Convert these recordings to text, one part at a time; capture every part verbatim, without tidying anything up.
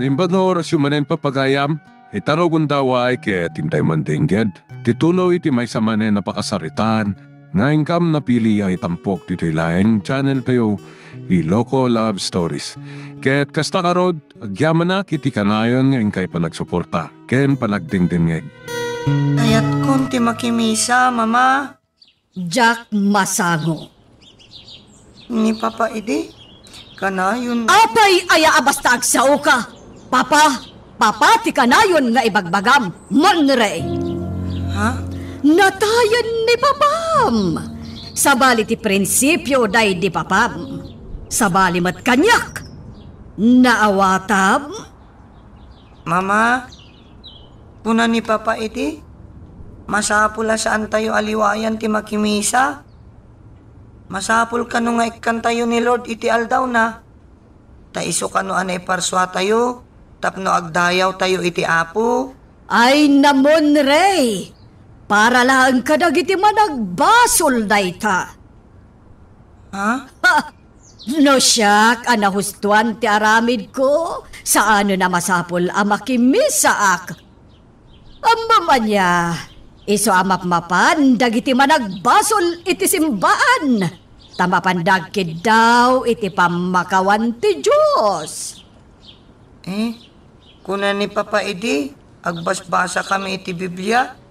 Naimbag nga orasyo manen, papagayam, ita rugonda, uray ket intay mandengngeg ti tuloy ti maysa manen a pakasaritaan nga inkam napili a itampok ditoy laeng channel tayo, Iloko Love Stories. Ket kasta ngarud, agyamanak iti kanayon nga inkay panagsuporta ken panagdengdengngeg. Ayatkon ti makimisa, Mama. Diak masango. Ni Papa idi, kanayon. Apay aya a basta agsaoka? Papa, Papa ti kanayon nga ibagbagam, Monrey. Ha? Natayen ni Papam. Sabali ti prinsipio daydi Papam. Sabali met kaniak. Naawatam? Mama, kuna ni Papa idi, masapul a saantayo a liwayan ti makimisa. Masapul kano nga ikkantayo ni Lord iti aldawna. Ta isu kano a naiparsuatayo tapno agdayawtayo iti Apo. Ay, Monrey, para laeng kadagiti managbasol dayta. Ha? Ha! No siak a nahustoan ti aramidko, saanen a masapul a makimisaak. Ammom ania, isu a mapmapan dagiti managbasol iti simbaan, ta mapanda agkiddaw iti pammakawan ti Dios. Eh, kuna ni Papa idi, agbasbasakami iti Biblia.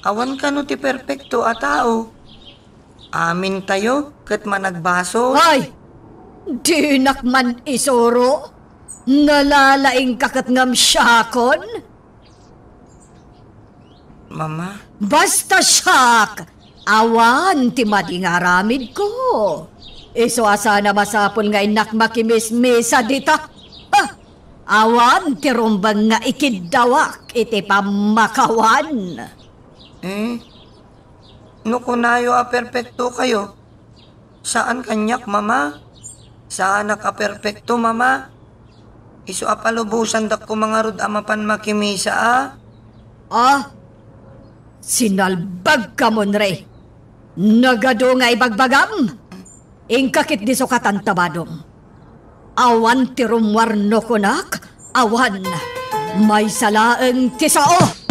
Awan kano ti perpekto a tao. Amintayo ket managbasol. Ay! Dinak man isuro. Nalalaingka ket ngem siakon? Mama. Basta siak, awan ti madi nga aramidko. Isu a saan a masapul nga innak makimismisa dita. Ha! Awan ti rumbeng nga ikiddawak iti pammakawan. Eh, no kunayo a perpektokayo, saan kaniak, Mama? Saanak a perpekto, Mama. Isu a palubosandak koma ngarud a mapan makimisa a. Ah, sinalbagka, Monrey. Nagadu nga ibagbagam? Inka ketdi sukatan ta badom. Awan ti rummuar no kunak, awan. Maysa laeng ti sao.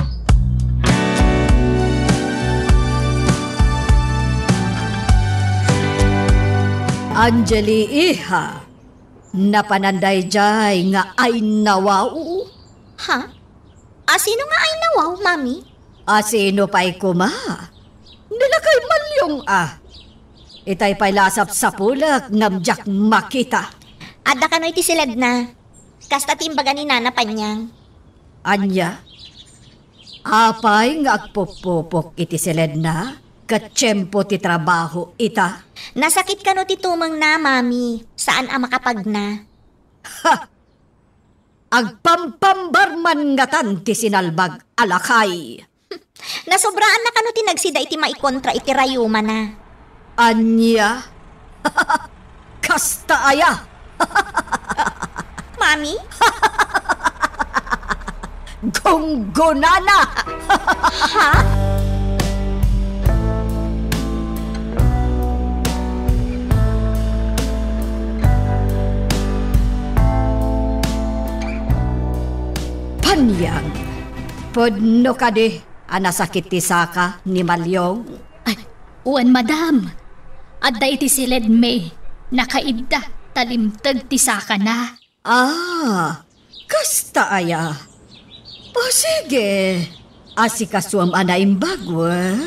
Angeli, iha, napanan daydiay nga aynawaw? Ha? Asino nga aynawaw, Mami? Asino pay koma? Ni lakay Malyong a. Itay pay la a sapsapulek ngem diak makita. Adda kano iti siledna. Kasta ti imbaga ni Nana Panyang. Ania? Apay nga agpupupok iti siledna ket tiempo ti trabaho ita? Nasakit kano ti tumengna, Mami. Saan a makapagna. Ha! Agpampambarman ngatan ti sinalbag a lakay. Nasobraanna kano ti nagsida iti maikontra iti rayumana. Ania? Kasta aya? Mami? Gunggonana! Ha? Panyang, pudno kadi a nasakit ti saka ni Malyong? Ay, wen, madam. Adda iti siledmi, nakaidda ta limteg ti sakana. Ah, kasta aya? O sige, asikasuem a naimbag, wen?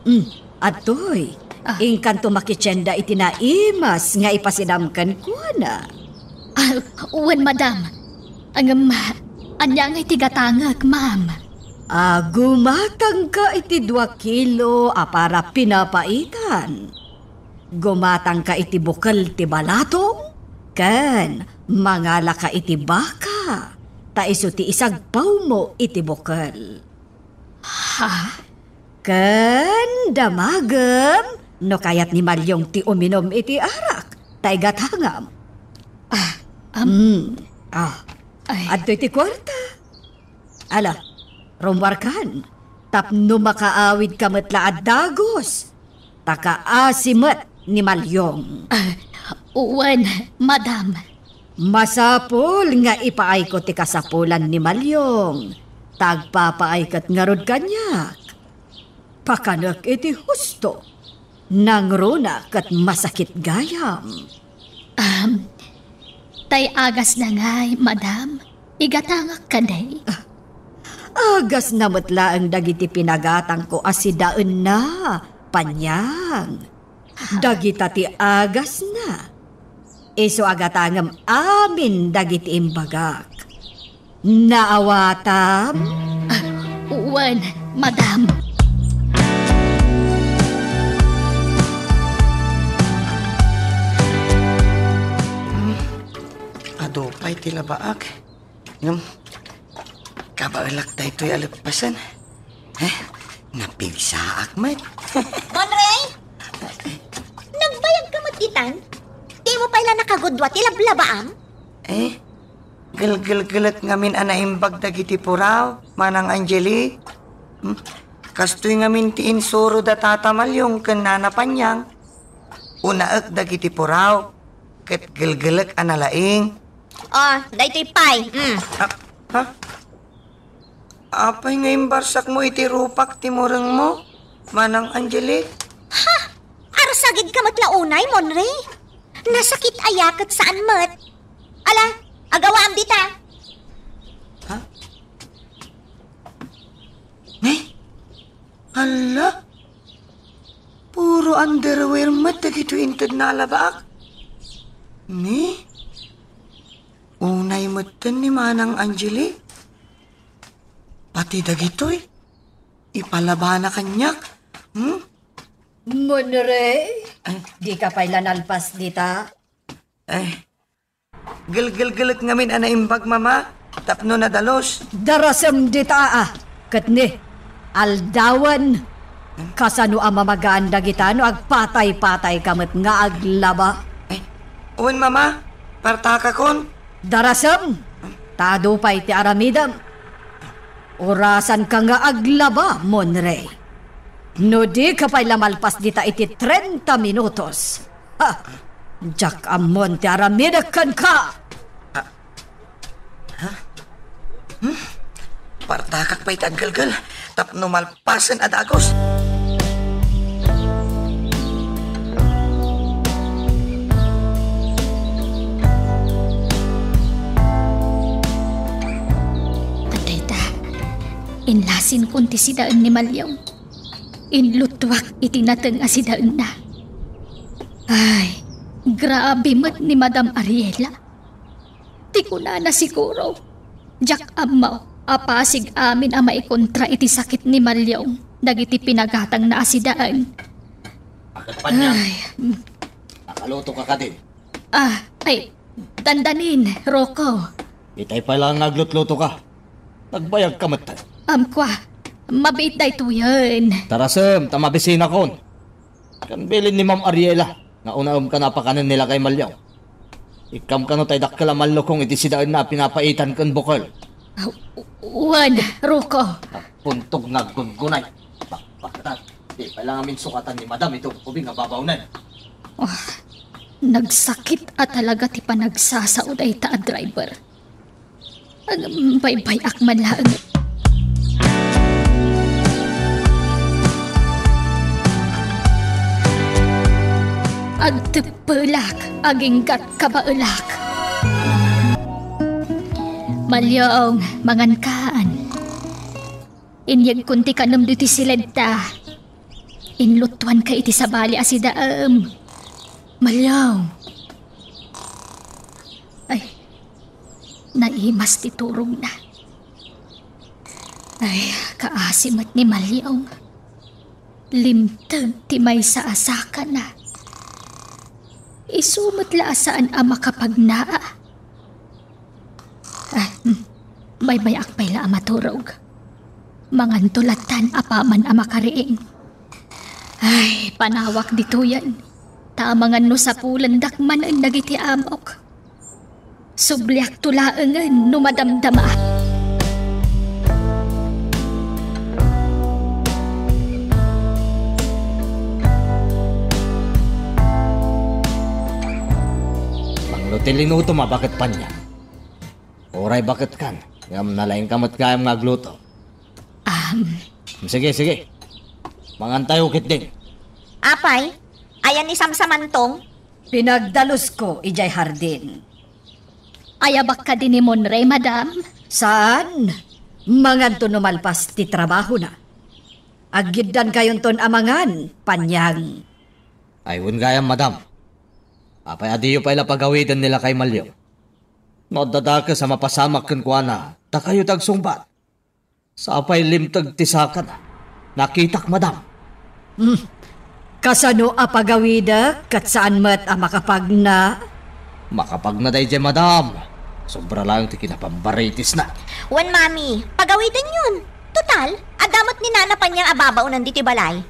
Hmm, adtoy, ah, inkanto makitienda iti naimas nga ipasidam kenkuana. Ah, wen, madam. Ngem, ania ngay ti gatangek, ma'am? Ah, gumatangka iti dua kilo a para pinapaitan. Gumatangka iti bukel ti balatong, ken mangalaka iti baka, ta isu ti isagpawmo iti bukel. Ha? Ken damagem no kayat ni Malyong ti uminum iti arak, ta igatangam. Ah, am- Mm. Ah. Ay. Adtoy ti kuarta. Ala, rummuarkan, tapno makaawidka met la a dagus, ta kaasi met ni Malyong. Ah, wen, madam. Masapul nga ipaayko ti kasapulan ni Malyong, ta agpapaay ket ngarud kaniak. Pakanek iti husto, nangruna ket masakit gayam. Am, tay agasna ngay, madam, igatangak kadi. Agasna met laeng dagiti pinagatangko a sidaenna, Panyang. Dagita ti agasna. Isu a gatangem amin dagiti imbagak. Naawatam? Ah, wen, madam. Adu pay ti labaak. Ngem, kabaelak daytoy a leppasen. Eh, napigsaak met. Monrey? Nagbayag ka met ditan? Dimo pay la nakagudua ti lablabaam? Eh, gelgelgelek ngamin a naimbag dagiti puraw, Manang Angelique. Hmm? Kastoy ngamin ti insuro da Tata Malyong ken Nana Panyang. Unaek dagiti puraw, ket gelgelek a nalaing. Oh, daytoy pay. Mm. Ah, ha? Apay nga imbarsakmo iti rupak ti murengmo, Manang Angelique? Ha? Arsagidka met la unay, Monrey? Nasakit aya ket saan met? Ala, agawaam dita. Ha? Ne? Hala? Puro underwear met dagitoy intedna a labaak. Ne? Unay metten ni Manang Angelique. Pati dagitoy, ipalabana kaniak. Hmm? Monrey, ay, dika pay la nalpas dita. Ay, gelgelgelek ngamin a naimbag, Mama, tapno nadalus. Darasem dita, a. Ket ni, aldawen, kasano a mamagaan dagita no agpatay-patayka met nga aglaba? Eh, wen, Mama, partakakon. Darasem, ta adu pay ti aramidem. Orasanka nga aglaba, Monrey. No dika pay la malpas dita iti trenta minutos, ha, diak ammon ti aramidek kenka. Ah, ha? Hmm? Partakak pay ti aggelgel tapno malpasen a dagus. Dayta, inlasinkon ti sidaen ni Malyong. Inluttuak iti nateng a sidaenna. Ay, grabe met ni Madam Ariela. Ti kunana siguro, diak ammo a pasig amin a maikontra iti sakit ni Malyong dagiti pinagatangna a sidaen. Akat pa niyan. Ay, mm. Nakaluto ka kadi? Ah, ay, dandanin, Rocco. Itay pay la nga aglutluto ka. Nagbayag ka met. Am, kua, mabiit daytoyen. Tarasem, ta mabisinakon. Kan bilin ni Ma'am Ariela, nga unaem ka napakanen ni Lakay Malyong. Ikkam kano tay dakkel a mallukong iti sidaenna a pinapaitan ken bukel. Ah, wen, Rocco. Puntog nga aggungunay. Bakbaktan. Di pay la ngamin sukatan ni Madam iti ubing a babawnen. Ah, nagsakit a talaga ti panagsasao dayta a driver. Agbaybay-ak man laeng. Agteppelak, aginggat kabaelak. Malyong, mangankan. Inyegkon ti kanem ditoy siledta. Inluttuanka iti sabali a sidaem. Malyong. Ay, naimas ti turogna. Ay, kaasi met ni Malyong. Limteg ti maysa a sakana. Isu met la a saan a makapagnaa. Ah, hmm. Baybay-ak pay la a maturog. Manganto lattan apaman a makariing. Ay, panawak ditoyen. Ta amangan no sapulendak manen dagiti amok. Subliakto laengen no madamdama. No ti linutom a baket paniag, uray baketkan, ngem nalaingka met gayam nga agluto. Am. Sige, sige. Mangantayo ketdin. Apay, ayan ni Samsamantong? Pinagdalusko idiay hardin. Ayabak kadi ni Monray, madam? Saan? Manganto no malpas ti trabahona. Aggiddankayonton a mangan, paniag. Ay, wen gayam, madam. Apay a diyo pay la pagawiden ni lakay Malyong? No adda dakes a mapasamak kenkuana, dakayo ti agsungbat. Sapay limteg ti sakana. Nakitak, madam. Hmm. Kasano a pagawidek ket saan met a makapagna? Makapagna daydiay, madam. Sobra laeng ti kinapambaritisna. Wen, mami, pagawidenyon. Total, adda met ni Nana Panyang a babaonan ditoy balay.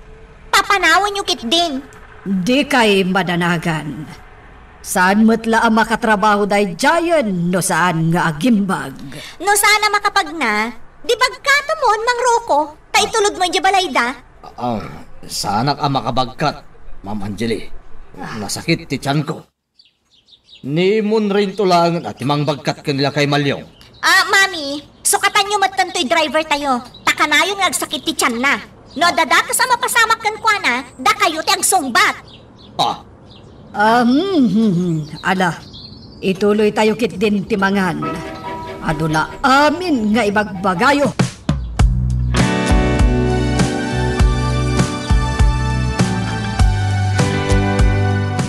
Papanawanyo ketdin. Dikay madanagan. Saan met la a makatrabaho daydiayen no saan nga agimbag? No saan a makapagna, di bagkatam, Mangroko, ta itulodmo idiay balayda. Ah, saanak a makabagkat, Ma'am Angeli. Nasakit ti tianko. Ni Monray to laengen a ti mangbagkat ken ni lakay Malyong. Ah, mami, sukatanyo met toy driver tayo. Ta kanayon nga agsakit ti tianna. No adda dakes a mapasamak kenkuana, dakayo ti agsungbat. Ah. Ah, hmm, hmm, hmm. Ala, ituloy tayo ketdin ti mangan. Adu la amin nga ibagbagayo.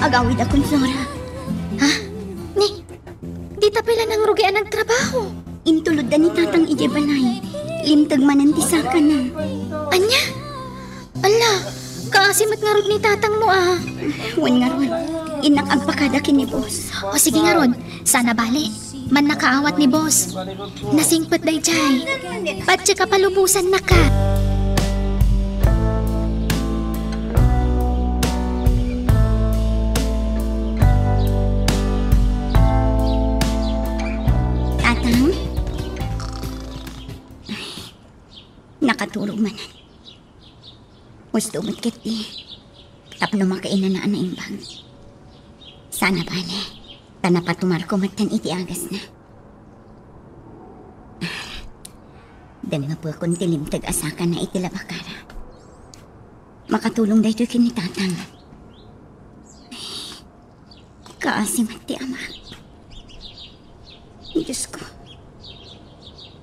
Agawidakon, Flora. Ha? Ni, dita pay la nangrugi a nagtrabaho. Intulodda ni Tatang idiay balay. Limteg manen ti sakana. Ania? Ala, kaasi met ngarud ni Tatangmo a. Wen ngarud, innak agpakada ken ni Boss. O sige ngarud, saan a bale. Mannakaawat ni Boss. Nasingpet daydiay. Patiek a palubosannaka. Tatang? Ay, nakaturog manen. Husto met ketdi tapno makainana a naimbag. Saan a bale, ta napatumarko metten iti agasna. Dengngepekon ti limteg a sakana iti labakara. Makatulong daytoy ken ni Tatang. Kaasi met ti amak. Diosko,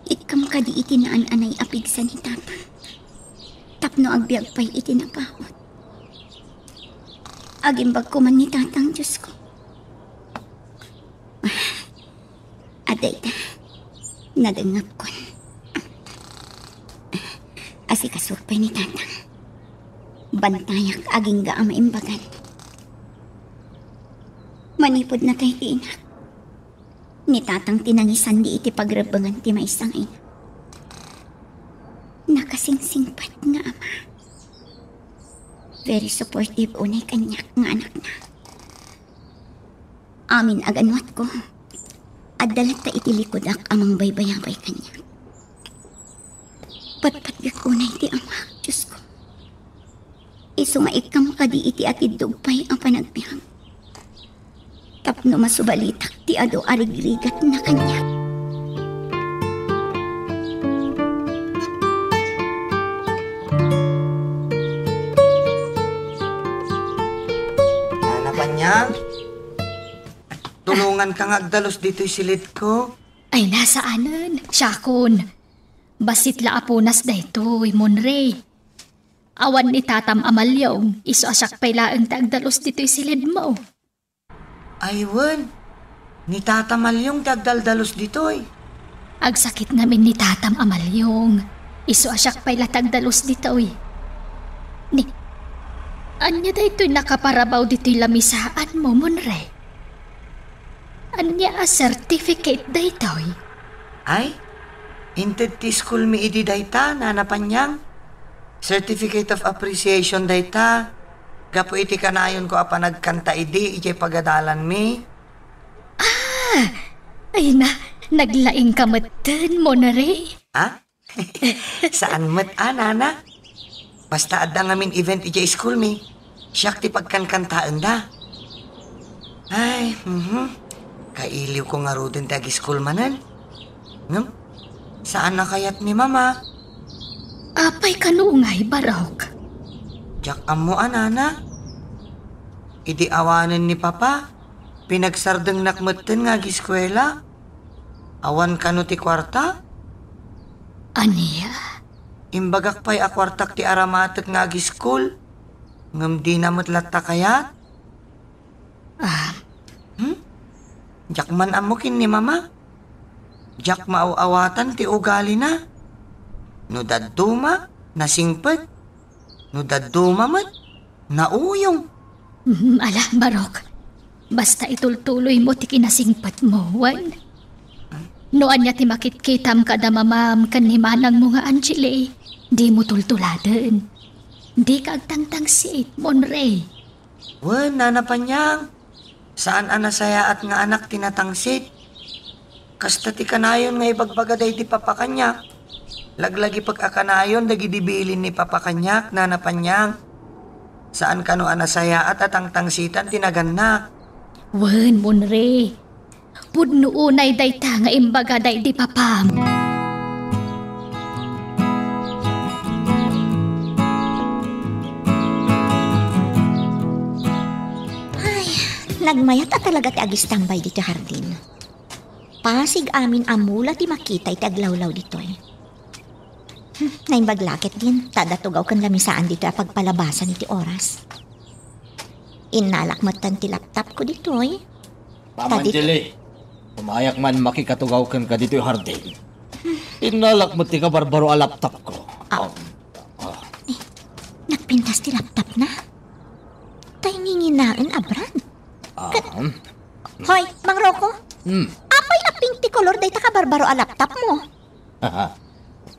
ikkam kadi iti naan-anay a pigsa ni Tatang tapno agbiag pay iti napaut. Agimbagko man ni Tatang, Diosko. Adda ita, nadengngepkon. Asikasok pay ni Tatang. Bantayak agingga a maimbagan. Manipud natay ti inak, ni Tatang ti nangisandi iti pagrebbengan ti maysa nga ina. Nakasingsingpet nga ama. Very supportive unay kaniak nga anakna. Amin a ganuatko, adda latta iti likudak a mangbaybayabay kaniak. Patpatgek unay ti amak, Diosko. Isu nga ikkam kadi iti atiddog pay a panagbiag tapno masubalitak ti adu a rigrigatna kaniak. Nana Panyang, tulonganka nga agdalus ditoy silidko. Ay, nasaanen, siakon. Bassit la a punas daytoy, Monray. Awan ni Tatam a Malyong, isu a siak pay laeng ti agdalus ditoy silidmo. Ay wen, ni Tata Malyong ti agdaldalus ditoy. Agsakit ngamin ni Tatam a Malyong, isu a siak pay la ti agdalus ditoy. Ni, ania daytoy nakaparabaw ditoy lamisaanmo, Monray? Ania a certificate daytoy? Ay, inted ti school mi idi dayta, Nana Panyang. Certificate of appreciation dayta. Gapu iti kanayonko a panagkanta idi, idiay pagadalanmi. Ah! Ay na, naglaingka metten, Monray. Ha? Saan met a, Nana? Basta adda ngamin event idiay school mi, siak ti pagkankantaenda. Ay, mhm. Kailiwko ngaruden ti agiskul manen. Ngem, saan a kayat ni Mama. Apay kano ngay, Barok? Diak ammo a, Nana. Idi awanen ni Papa, pinagsardengnak metten nga agiskuela. Awan kano ti kuarta? Ania? Imbagak pay a kuartak ti aramatek nga agiskul, ngem dina met latta kayat. Ah. Hmm? Diak man ammo ken ni Mama. Diak maaw-awatan ti ugalina. No dadduma, nasingpet. No dadduma met, nauyong. Hmm, ala, Barok. Basta itultuloymo ti kinasingpetmo, wen? No ania ti makitkitam kada mamam ken ni manangmo nga Angeli, dimo tultuladen. Dika agtangtangsit, Monre. Wen, Nana Panyang, saan a nasayaat nga anak ti natangsit. Kasta ti kanayon nga ibagbaga daydi papa kaniak. Laglagipek a kanayon dagidi bilin ni papa kaniak, Nana Panyang. Saan kano a nasayaat a tangtangsitan ti nagannak. Wen, Monre. Pudno unay dayta nga imbaga daydi papam. Ay, nagmayat a talaga ti agistambay ditoy hardin. Pasig amin a mula ti makita iti aglawlaw ditoy. Hmm, naimbag la ketdin, ta adda tugaw ken lamisaan ditoy a pagpalabasan iti oras. Innalak metten ti laptopko ditoy. Ma'am Angeli, umayak man makikatugaw kenka ditoy hardin. Innalak met ti kabarbaro a laptopko. Ah. Um, ah. Eh, nagpintas ti laptopna? Tay nginginaen a brand? Ah. Ket, hoy, Mang Rocco? Hmm. Apay a pink ti kolor dayta kabarbaro a laptopmo?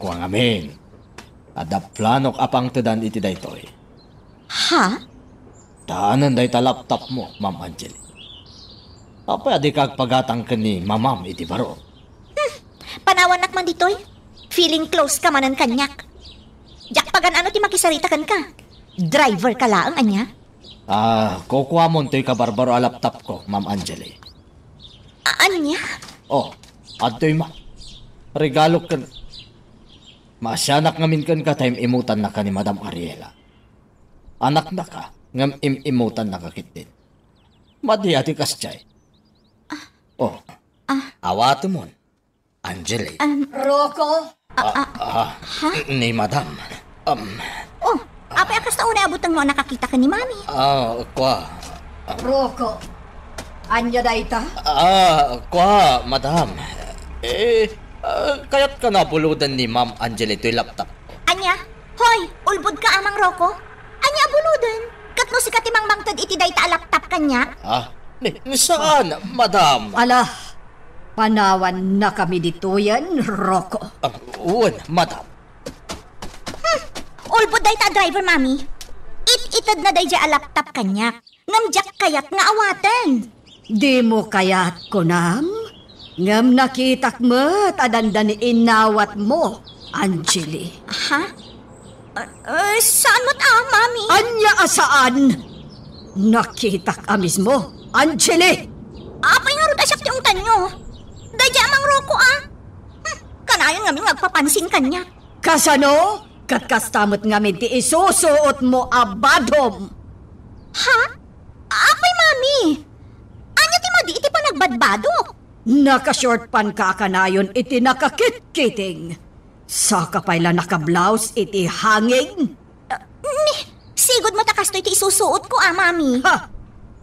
Kua ngamin, adda planok a pangtedan iti daytoy. Ha? Daanen dayta laptopmo, Ma'am Angeli. Apay a dika agpagatang ken ni Mamam iti baro? Hmm. Panawannak man ditoy. Feeling close ka manen kaniak. Diak pagan-ano ti makisarita kenka. Driver ka laeng, ania? Ah, kukuamon toy kabarbaro a laptopko, Ma'am Angeli. A-, ania? Oh, adtoy ma. Regalok ken maasianak ngamin kenka ta im-imutannaka ni Madam Ariela. Anaknaka, ngem im-imutannaka ketdin. Madi a ti kasdiay. Oh, awatemon, Angeli. Um, Rocco? Ah, ah, ni Madam. Um, Oh, apay a kasta unay a butengmo a nakakita ken ni Mami? Ah, kua. Rocco, ania dayta? Ah, kua, Madam. Eh, ah, kayat ka na buloden ni Ma'am Angeli toy laptop. Ania? Hoy, ulbod ka, Amang Rocco? Ania a buloden? Ket no sika ti mangmangted iti dayta a laptop kaniak? Ah, ni, ni saan, Madam? Ala, panawanna kami ditoyen, Rocco. Ah, wen, Madam. Hmm, ulbod dayta a driver, Mami. It-itedna daydiay a laptop kaniak. Ngem diak kayat nga awaten. Dimo kayat, kunam? Ngem nakitak met a dandani inawatmo, Angeli. Ha? Ah, ah, saan met a, Mami? Ania a saan? Nakitak a mismo, Angeli! Apay ngarud a siak ti ungtanyo? Daydiay a mangroko a. Hmm, kanayon ngamin nga agpapansin kaniak. Kasano? Ket kasta met ngamin ti isusuotmo a badom. Ha? Apay, Mami? Ania ti madi iti panagbadbadok? Naka-short pant ka a kanayon iti nakakitkiting. Saka pay la naka-blouse iti hanging. Ah, ni, sigud met a kastoy ti isusuotko a, Mami. Ha!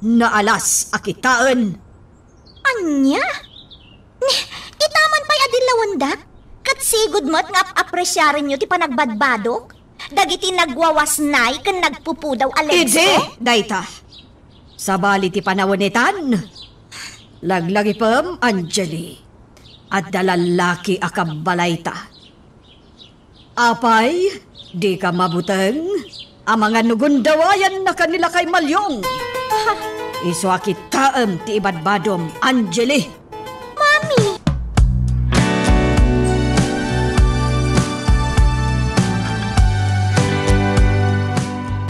Naalas a kitaen. Ania? Ni, ita man pay a dillawendak? Ket sigud met nga ap-apresiarenyo ti panagbadbadok dagiti nagwawasnay ken nagpupudaw a legs. Idi dayta. Sabali ti panawen itan. Laglagipem, Angeli. Adda lallaki a kabbalayta. Apay, dika mabuteng? Amangan no gundawayannaka ni Lakay Malyong. Ha? Isu a kitaem ti ibadbadom, Angeli. Mami!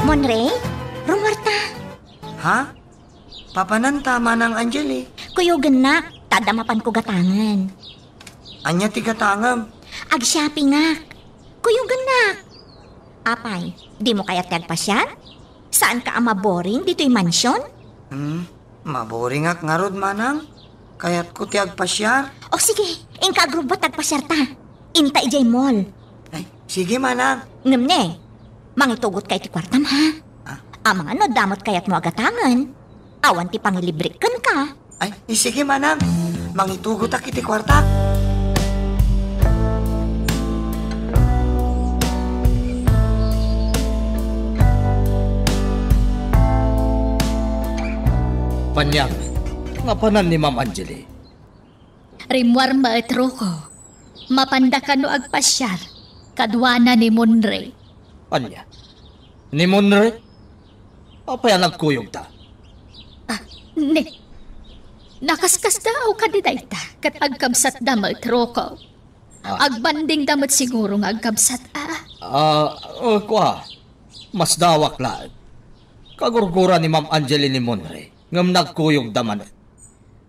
Monre, rumuarta. Ha? Papananta, Manang Angeli? Kuyogennak. Ta adda mapanko gatangen. Ania ti gatangem? Ag-shoppingak. Kuyogennak. Apay, dimo kayat ti agpasiar? Saanka a maboring ditoy mansion? Hmm, maboringak ngarud, manang. Kayatko ti agpasiar. O sige, inka agrubbuat ta agpasiarta. Inta idiay mall. Ay, sige, manang. Ngem ne, mangitugotka iti kuartam, ha? Ah? Amangan no adda met kayatmo a gatangen. Awan ti pangilibrek kenka. Ay, sige, manang. Mangitugotak iti kuartak. Paniag, napanan ni Ma'am Angeli? Rimmuar met, Rocco. Mapanda kano agpasiar kaduana ni Monre. Ania? Ni Monre? Apay a nagkuyogta? Ah, ne. Nakaskasdaaw kadi dayta, ket agkabsatda met, Rocco. Ah. Agbandingda met siguro nga agkabsat, a. Ah, uh, kua. Masdawak laeng. Kagurgura ni Ma'am Angeli ni Monre, ngem nagkuyogda manen.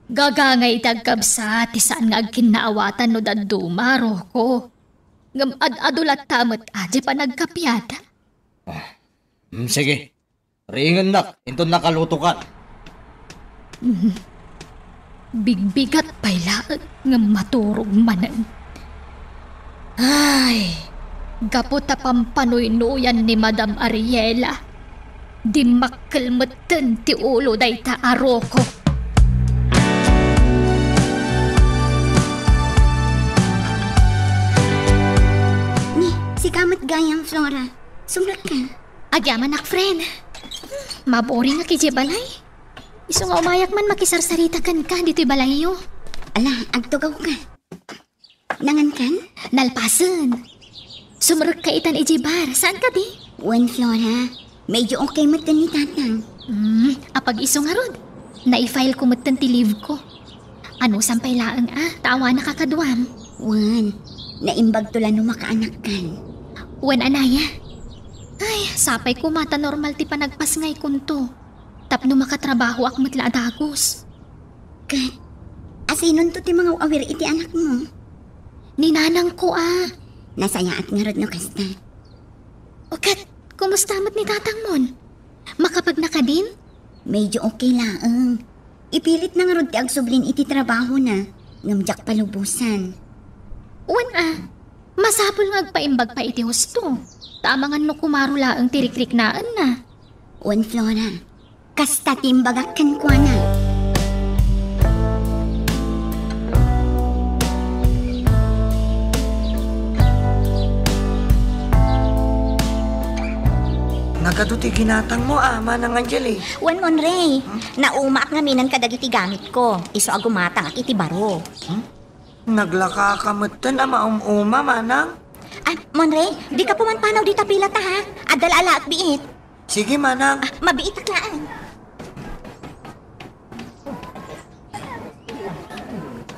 Gagangay iti agkabsat ti saan nga agkinnaawatan no dadduma, Rocco. Ngem ad-adu latta met a di panagkapiada. Ah, mm, sige. Riingennak, inton nakalutokan. Mm. Bigbigat pay laeng ngem maturog manen. Ay, gapu ta pampanuynuyan ni Madam Ariela, dimmakkel metten ti ulo dayta a Rocco. Ni, sika met gayam, Flora. Sumrekka. Agyamanak, friend. Maboringak idiay balay. Isu nga umayak man makisarsarita kenka ditoy balayyo. Ala, agtugawka. Nangankan? Nalpasen. Sumrekka itan idiay bar. Saan kadi? Wen, Flora. Medyo okay metten ni Tatang. Hmm, apag-isu ngarud. Nai-file ko metten ti leave ko. Anusam pay laeng a, ta awanak a kaduam. Wen, naimbagto la no makaanakkan. Wen, anaya. Ay, sapay koma ta normal ti panagpasngaykonto. Tapno makatrabahoak met la a dagus. Ket, asinonto ti mangaw-awir iti anakmo? Ni nanangko a. Nasayaat ngarud no kasta. O ket, kumusta met ni tatangmon? Makapagna kadin? Medyo okay laeng. Ipilitna ngarud ti agsublin iti trabahona, ngem diak palubosan. Wen a, masapul nga agpaimbag pay iti husto. Ta amangan no kumaro laeng ti rikriknaenna. Wen, Flora, kasta ti imbagak kenkuana. Nagadu ti ginatangmo a, Manang Angeli. Wen, Monray, naumaak ngaminen kadagiti gamitko, isu a gumatangak iti baro. Hmm? Naglakaka metten a maum-uma, Manang? Ah, Monray, dika pumanpanaw dita pilata, ha? Adda la alaek biit. Sige, Manang. Ah, mabiitak laeng.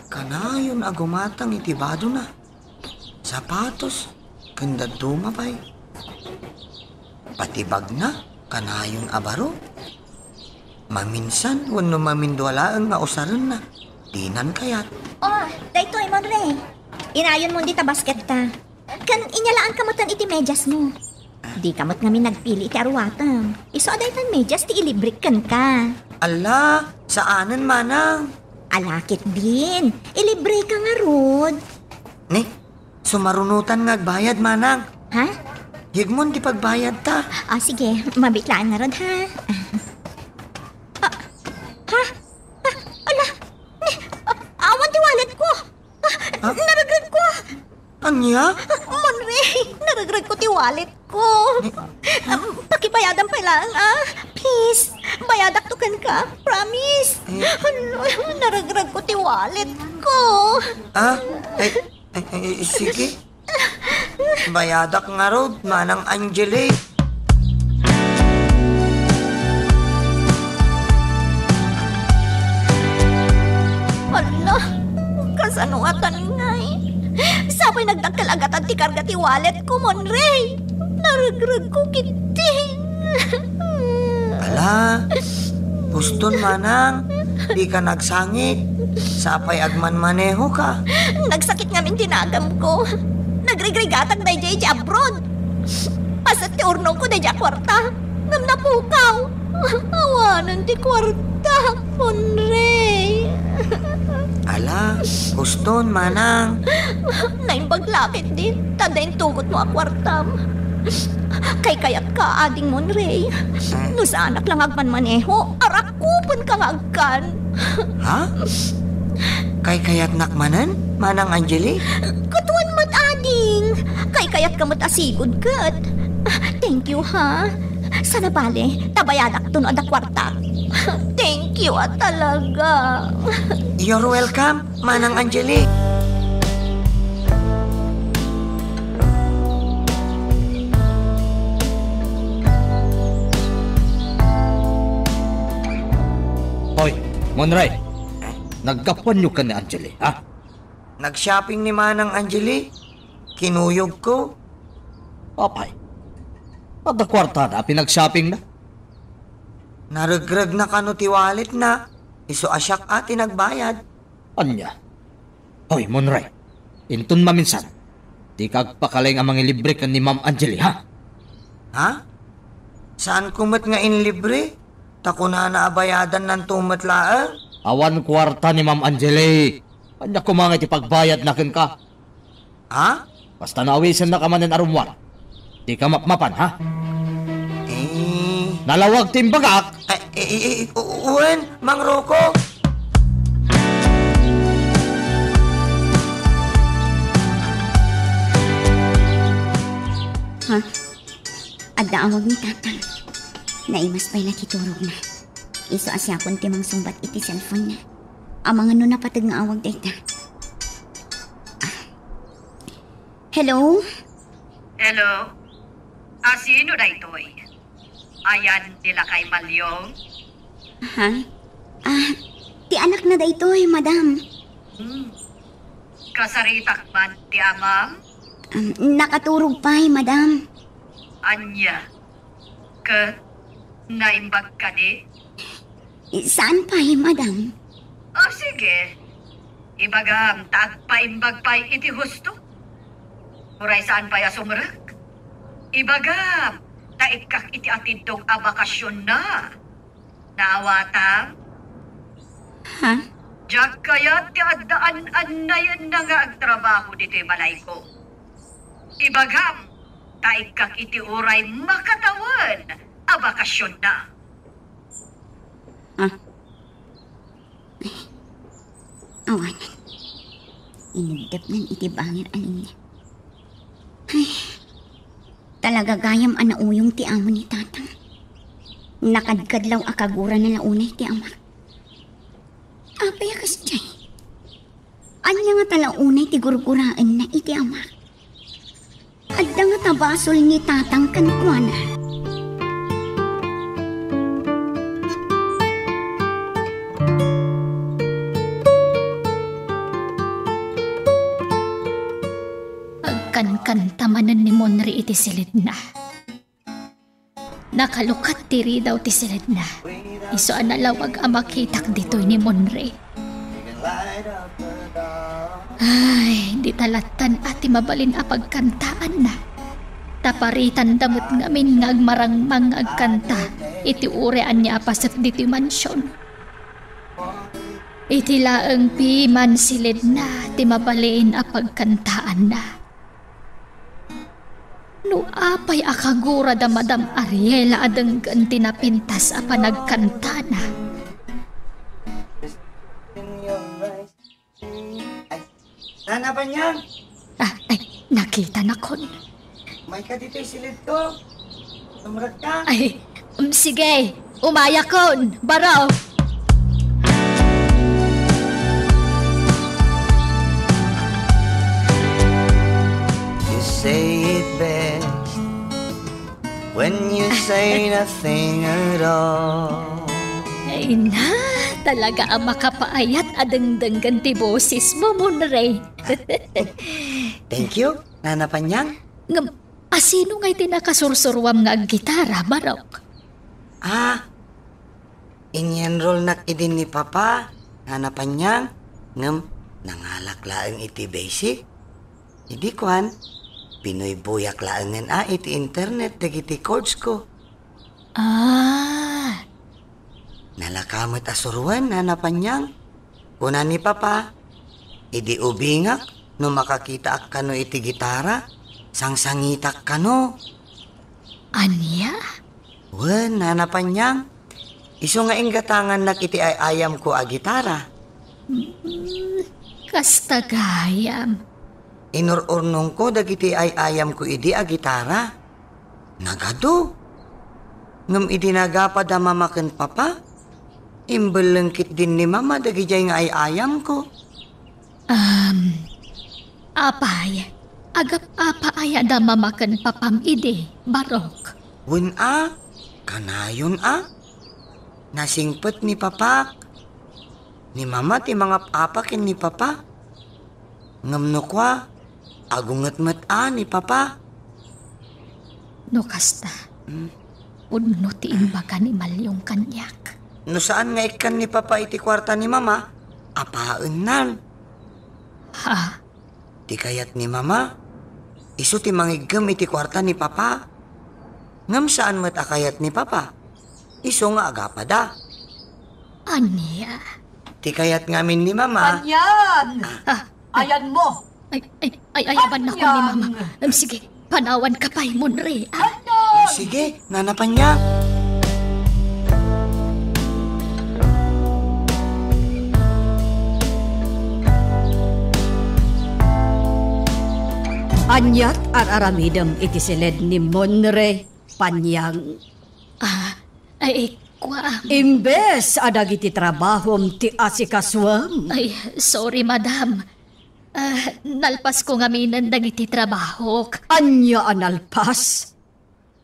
Kanayon a gumatang iti badona, sapatos, ken dadduma pay. Pati bagna, kanayon a baro. Maminsan wenno mamindua laeng nga usarenna, dinan kayat. Oh, daytoy, Monre. Inayonmon dita basketta. Ken inyalaanka metten iti mediasmo. Dika met ngamin nagpili iti aruatem. Isu a daytan medias ti ilibrek kenka. Alla, saanen, Manang. Ala ketdin, ilibreka ngarud. Ne, sumarunotan nga agbayad, Manang. Ha? Yegmon ti pagbayadta. Ah, sige, mabiit laeng ngarud, ha? Ah, ha? Ah, ala, ne, ah, awan ti walletko. Ah, ah? Naregreg ko. Ania? Monre, naregreg ko ti wallet ko. Eh? Um, pakibayadam pay laeng, ah. Please, bayadakto kenka. Promise. Eh? Ano, naregreg ko ti wallet ko. Ah? Eh, eh, eh, sige. Bayadak ngarud, Manang Angeli. Hala, kasano atan ngay? Sapay nagdakkel a gatad ti karga ti wallet ko, Monre. Naregreg ko ketdin. Ala, huston, Manang. Dika nagsangit. Sapay agmanmanehoka. Nagsakit ngamin ti nagamko. Nagrigrigatan daydiay idiay abroad. Paset ti urnongko daydiay a kuarta. Ngem napukaw. Awanen ti kuarta, Monrey. Ala, kuston, manang. Naimbag la ketdi ta adda intugotmo a kuartam. Kaykayatka, ading Monrey. No saanak la nga agmanmaneho, arakupenka nga agkan. Ha? Kaykayatnak manen, Manang Angeli? Katuan met, ading. Kaykayatka met a sigud ket. Thank you, ha? Saan a bale, ta bayadakto no adda kuartak. Thank you a talaga. You're welcome, Manang Angeli. Hoy, Monrey. Naggapuanyo ken ni Angeli, ha? Nag-shopping ni Manang Angeli. Kinuyogko. Apay, adda kuartada a pinag-shoppingna? Naregregna kano ti walletna. Isu a siak a ti nagbayad. Ania? Hoy, Monrey, inton maminsan, dika agpakaleng a mangilibre ken ni Ma'am Angeli, ha? Ha? Saanko met nga inlibre? Ta kunana a bayadannanto met laeng. Awan kuarta ni Ma'am Angeli. Ania koma nga iti pagbayadna kenka? Ha? Basta no awisennaka manen a rummuar, dika mapmapan, ha? Eh. Nalawag ti imbagak. Eh, eh, eh, eh, u-, wen, Mang Rocco. Ha? Adda awag ni Tatang. Naimas pay la ti turogna. Isu a siakon ti mangsungbat iti cellphone-na. Amangan no napateg nga awag dayta. Ah. Hello? Hello? A sino daytoy? Ayan ni Lakay Malyong? Ha? Ah, ti anakna daytoy, madam. Hmm. Kasaritak man ti amam? Um, nakaturog pay, madam. Ania? Ket naimbag kadi? Saan pay, madam. O, sige. Ibagam ta agpaimbag pay iti husto. Uray saan pay a sumrek? Ibagam ta ikkak iti atiddog a bakasionna. Naawatam? Ha? Diak kayat ti adda an-annayenna nga agtrabaho ditoy balayko. Ibagam ta ikkak iti uray makatawen a bakasionna. Ah. Awanan. Inuddepnan iti bangir a linya. Ay, talaga gayam a nauyong ti amo ni Tatang. Nakadkadlaw a kagurana la unay ti amak. Apay a kasdiay? Ania ngata la unay ti gurguraenna iti amak? Adda ngata basol ni Tatang kenkuana? Agkankanta manen ni Monri iti silidna. Nakalukat ti ridaw ti silidna. Isu a nalawag a makitak ditoy ni Monri. Ay, dita lattan a ti mabalin a pagkantaanna. Ta paritanda met ngamin nga agmarangmang nga agkanta iti uray ania a paset ditoy mansion. Iti laeng piman silidna ti mabalin a pagkantaanna. No apay a kagura da Madam Ariela a denggen ti napintas a panagkantana. Ay, Nana Panyang! Ah, ay, nakitanakon. Umayka ditoy silidko. Sumrekka. Ay, um, sige. Umayakon, baro. You say it best when you say nothing at all. Ay na, talaga a makapaayat a dengdenggen ti bosesmo, Monrey. Thank you, Nana Panyang. Ngem, asino ngay ti nakasursuruam nga aggitara, Barok? Ah, Inenrollnak idin ni Papa, Nana Panyang, ngem nangalak laeng iti basic. Idi kuan, binuybuyak laengen a iti internet dagiti course ko. Ah. Nalaka met a suroen, Nana Panyang. Kuna ni Papa, idi ubingak no makakitaak kano iti gitara, sangsangitak kano. Ania? Wen, Nana Panyang, isu nga inggatangannak iti ay-ayamko a gitara. Mm, kasta gayam. Inur-urnongko dagiti ay-ayamko idi a gitara. Nagadu. Ngem idi nagapa da Mama ken Papa, imbelleng ketdin ni Mama dagidiay nga ay-ayamko. Um, apay, agap-apa aya da Mama ken Papam idi, Barok? Wen a, kanayon a. Nasingpet ni Papak. Ni Mama ti mangap-apa ken ni Papa. Ngem no kua, agunget met a ni Papa. No kasta, Hmm? Pudno ti imbaga ni Malyong kaniak. No saan nga ikkan ni Papa iti kuarta ni Mama, apaennan. Ha? Ti kayat ni Mama, isu ti mangiggem iti kuarta ni Papa. Ngem saan met a kayat ni Papa, isu nga agapada. Ania? Ti kayat ngamin ni Mama. Panyang! Ah, ayanmo! Ay, ay, ay, ayaban na ko ni Mama. Panyang! Em, sige, panawan ka pay, Monre, ah. Panyang! Sige, Nana Panyang. Aniat ar-aramidem iti siled ni Monre, Panyang? Ah, ay, kua. Imbes a dagiti trabahom ti asikasuem. Ay, sorry, madam. Ah, nalpasko ngaminen dagiti trabahok. Ania a nalpas?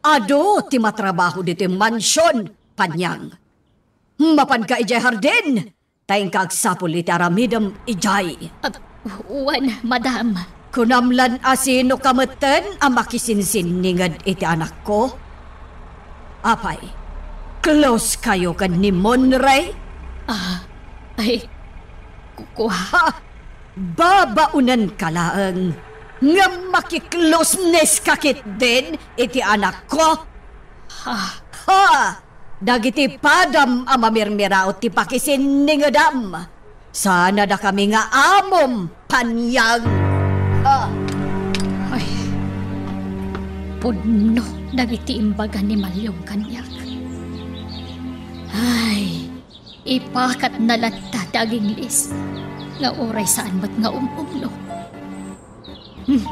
Adu ti matrabaho ditoy mansion, Panyang. Mapanka idiay hardin, ta inka agsapul iti aramidem idiay. Ah, wen, madam. Kunam lan a sinoka metten a makisinsinninged iti anakko? Apay, close kayo ken ni Monre? Ah, ay, ku-, kua. Ha! Babaonenka laeng, ngem makicloseness ka ketdin iti anakko? Ha? Ha! Dagiti padam a mamirmiraw ti pakisinningedam. Sana dakami nga amom, Panyang. Ah. Ay, pudno dagiti imbaga ni Malyong kaniak. Ay, ipakatna latta ti aginglis, nga uray saan met nga um-umno. Hmm,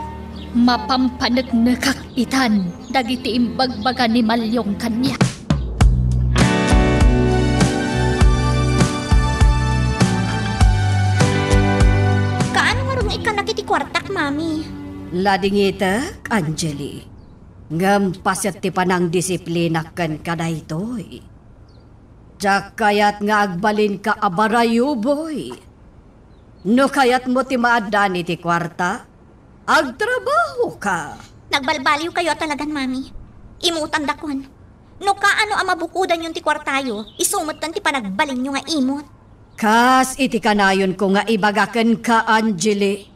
mapampaneknekak itan dagiti imbagbaga ni Malyong kaniak. Kaano ngarud nga ikkannak iti kuartak, Mami? Ladingitek, Angeli. Ngem paset ti panangdisiplinak kenka daytoy. Diak kayat nga agbalinka a barayuboy. No kayatmo ti maaddaan iti kuarta, agtrabahoka. Nagbalbaliwkayo a talagan, Mami. Imutandakon. No kaano a mabukodanyon ti kuartayo, isu metten ti panagbalinyo nga imut. Kas iti kanayonko nga ibaga kenka, Angeli,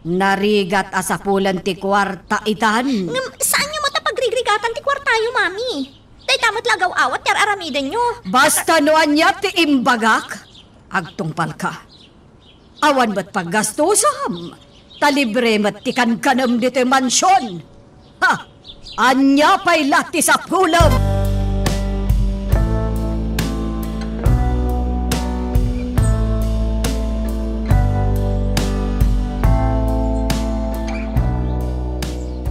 narigat a sapulen ti kuarta itan. Ngem saanyo met a pagrigrigatan ti kuartayo, Mami. Dayta met la agaw-awat ti ar-aramidenyo. Basta no ania ti imbagak, agtungpalka. Awan met paggastosam, ta libre met ti kankanem ditoy mansion. Ha! Ania pay la ti sapulem?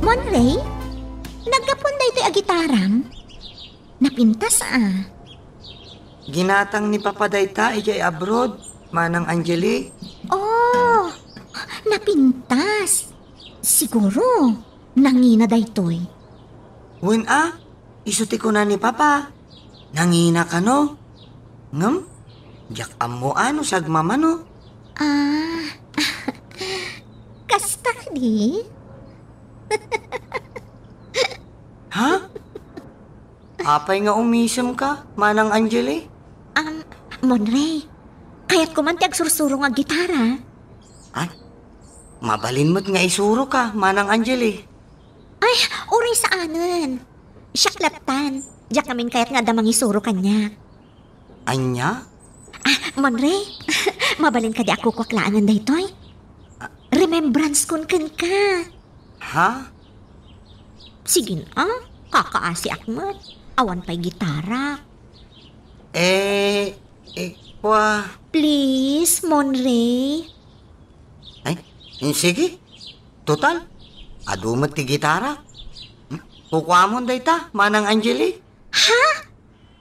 Monre, naggapuan daytoy a gitaram? Napintas a. Ginatang ni Papa dayta idiay abroad, Manang Angeli. Oh, napintas. Siguro, nangina daytoy. Wen a, isu ti kuna ni Papa. Nangina kano? Ngem, diak ammo a no sagmamano. Ah, kasta kadi? Ha? Apay nga umisemka, Manang Angeli? Monray, kayatko man ti agsursuro nga gitara. Ay, mabalin met nga isuroka, Manang Angeli. Ay, uray saanen. Siak lattan. Diak ngamin kayat nga adda mangisuro kaniak. Ania? Ah, Monray, mabalin kadi a kukuak laengen daytoy? Remembrance kon kenka. Ha? Sige na, kakaasiak met. Awan pay gitara. Eh, eh, kwa. Please, Monray. Ay, eh, sige. Total, adu met ti gitara. Hmm? Kukuamon dayta, Manang Angeli. Ha?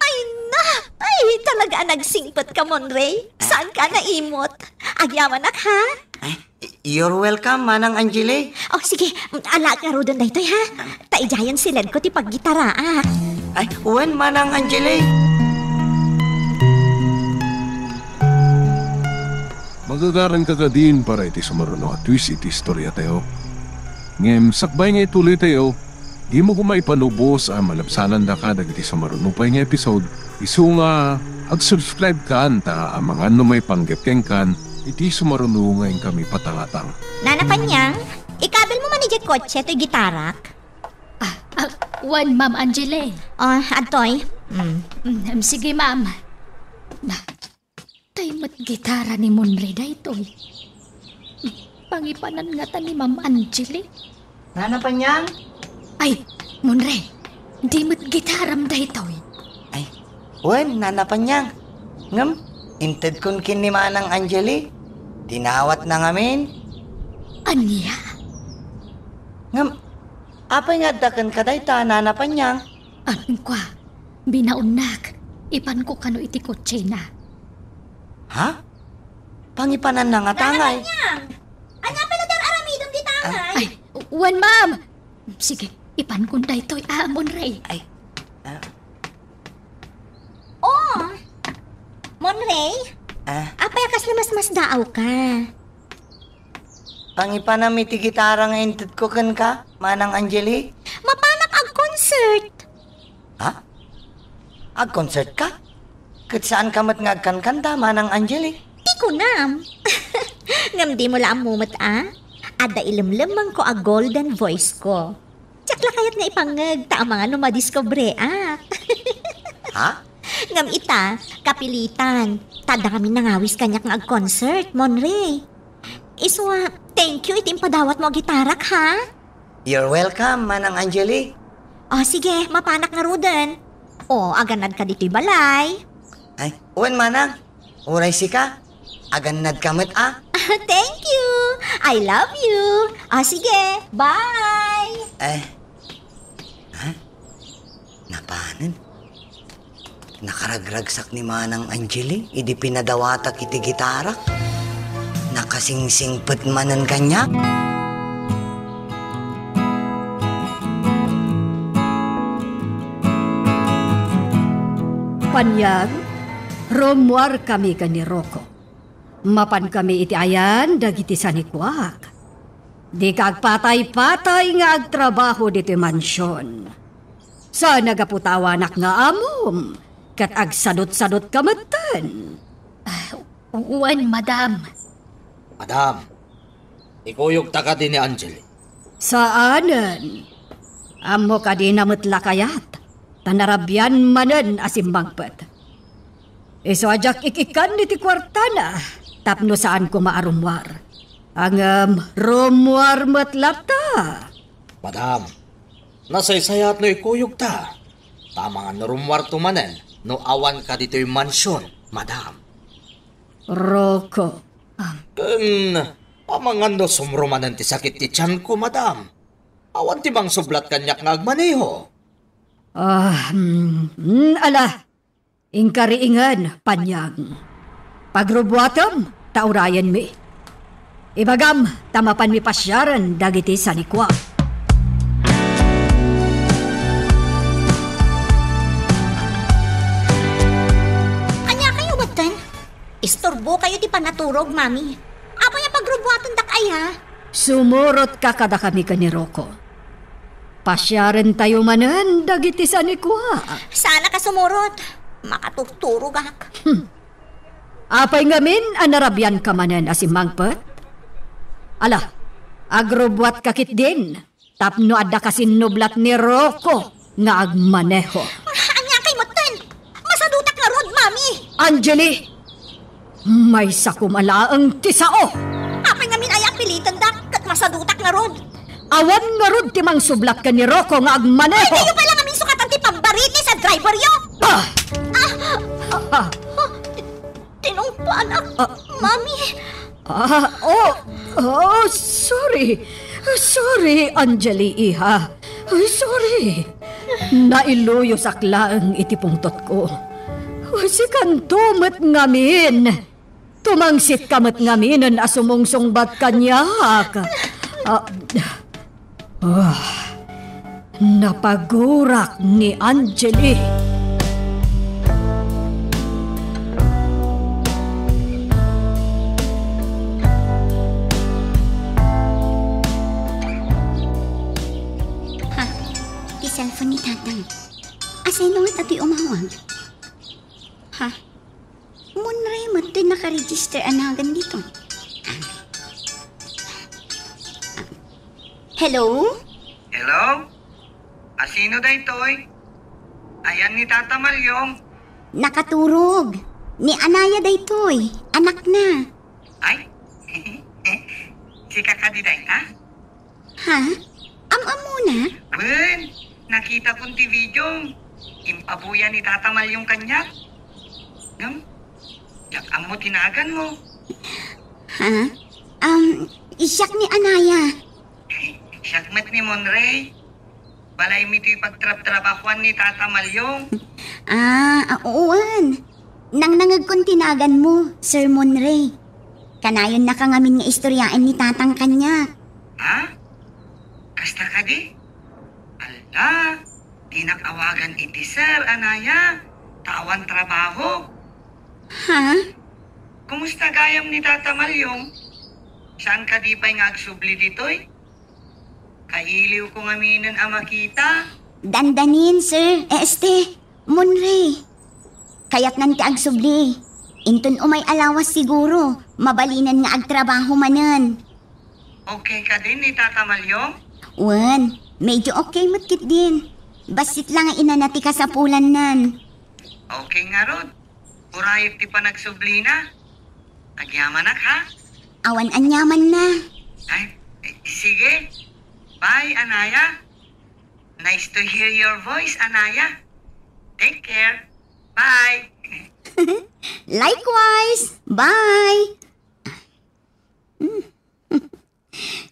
Ay na! Ay, talaga a nagsingpet ka, Monray. Saanka naimot. Agyamanak, ha? Ay, you're welcome, Manang Angeli. Oh, sige, alaek ngaruden daytoy, ha? Ta idiayen siledko ti paggitaraak. Ay, wen, Manang Angeli. Magagaranka kadin para iti sumaruno a twist iti istoriatayo. Ngem sakbay nga ituloytayo, dimo koma ipanubos a malabsanandaka dagiti sumaruno pay nga episode, isu nga ag-subscribe kan ta amangan no maipanggep kenkan iti sumaruno nga inkami patangatang. Nana Panyang, ikabil mo man idiay kotse toy gitarak? Ah, ah, wen, Ma'am Angeli. Oh, adtoy. Mm. Mm, sige, ma'am. Na, tay met gitara ni Monray daytoy. Pangipanan ngata ni Ma'am Angeli. Nana Panyang? Ay, Monray, di met gitaram daytoy. Ay, wen, Nana Panyang. Ngem, intedkon ken ni Manang Angeli. Dinawatna ngamin. Ania? Ngem, apay nga adda kenka dayta, Nana Panyang? Ania kua, binaonnak. Ipanko kano iti kotsena. Ha? Pangipananna ngata ngay? Nana Panyang! Ania pay la ti ar-aramidem dita ngay? Ay, wen, ma'am. Sige, ipankon daytoy a, Monray. Ay, ah. Oh! Monray? Ah? Apay a kasla masmasdaawka? Pangipanam iti gitara nga intedko kenka, Manang Angeli? Mapanak ag-concert. Ha? Ag-concert ka? Ket saanka met nga agkankanta, Manang Angeli? Ti kunam. Ngem dimo la ammo met a? Adda ilemlemmengko a golden voice ko. Diak la kayat nga ipangngeg ta amangan no madiskobreak. Ha? Ngem ita, kapilitan. Ta adda ngamin nangawis kaniak nga ag-concert, Monray. Isuna, thank you iti impadawatmo a gitarak, ha? You're welcome, Manang Angeli. O, sige, mapanak ngaruden. O, agannadka ditoy balay. Ay, wen, Manang. Uray sika, agannadka met a. Thank you. I love you. O, sige, bye. Eh, ha? Napanen? Nakaragragsak ni Manang Angeli idi pinadawatak iti gitara. Nakasingsingpet manen kaniak. Panyang, rummuarkami ken ni Rocco. Mapankami iti ayan dagiti sanikuak. Dika agpatay-patay nga agtrabaho ditoy mansion. Saan a gapu ta awanak nga amom, ket agsadutsadutka metten. Ah, wen, madam. Madam, ikuyogta kadi ni Angeli? Saanen. Ammo kadina met la kayat, ta narabian manen a simmangpet. Isu a diak ik-ikkan iti kuartana, tapno saan koma a rummuar. Ngem rummuar met latta. Madam, nasaysayat no ikuyogta. Ta amangan no rummuarto manen no awanka ditoy mansion, madam. Rocco. Ken amangan no sumro manen ti sakit ti tianko, madam. Awan ti mangsublat kaniak nga agmaneho. Ah, mm, mm, ala. Inkariingen, Panyang. Pagrubuatem, ta urayenmi. Ibagam, ta mapanmi pasiaren dagiti sanikua. Ania kayo, batten? Isturbo kayo ti panaturog, Mami. Apay a pagrubuatendak aya? Sumurotka kadakami ken ni Rocco. Pasiarentayo manen dagiti sanikua. Saanak a sumurot. Makaturturogak. Hmm. Apay ngamin a narabianka manen a simmangpet? Ala, agrubbuatka ketdin tapno adda kasinnublat ni Rocco nga agmaneho. Ania kay metten? Masadutak ngarud, Mami! Angeli! Maysakom a laeng ti sao! Apay ngamin aya a pilitandak ket masadutak ngarud? Awan ngarud ti mangsublat ken ni Rocco nga agmaneho! Ay, diyo pay la ngamin sukatan ti pambaritis a driveryo! Ah! Ah! Ah! Tinungpanak, Ah. Mami. Ah, oh, oh, sorry. Sorry, Angeli, iha. Ay, sorry. Nailuyosak laeng iti pungtotko. Sikanto met ngamin. Tumangsitka met ngaminen a sumungsungbat kaniak. Ah, ah, napagurak ni Angeli. Ha? Ti cellphone ni Tatang. Asino nga ta ti umawag? Ha? Monre met ti nakaregister a nagan dito. Hello? Hello? Asino daytoy? Ayan ni Tata Malyong. Nakaturog. Ni Anaya daytoy. Anak na. Ay? Sika kadi dayta? Ha? Am-ammona? Wen, nakitakon ti video. Impabuya ni Tata Malyong kaniak. Ngem, diak ammo ti naganmo. Ha? Um, siak ni Anaya. Siak met ni Monrey. Balaymi toy pagtrabtrabahoan ni Tata Malyong. Ah, ah, wen. Nangnangegkon ti naganmo, Sir Monrey. Kanayonnaka ngamin nga istoryaen ni Tatang kaniak. Ha? Kasta kadi? Alla, dinak awagan iti sir, Anaya, ta awan trabaho. Ha? Kumusta gayam ni Tata Malyong? Saan kadi pay nga agsubli ditoy? Kailiwko ngaminen a makita. Dandanin, sir. Eh, este, Monrey. Kayatnan ti agsubli. Inton umay a lawas siguro, mabalinen nga agtrabaho manen. Okay kadi ni Tata Malyong? Wen, medyo okay met ketdin. Bassit la nga inana ti kasapulannan. Okay ngarud. Urayek ti panagsublina. Agyamanak, ha? Awan aniamanna. Ay, eh, sige. Bye, Anaya. Nice to hear your voice, Anaya. Take care. Bye. Likewise. Bye.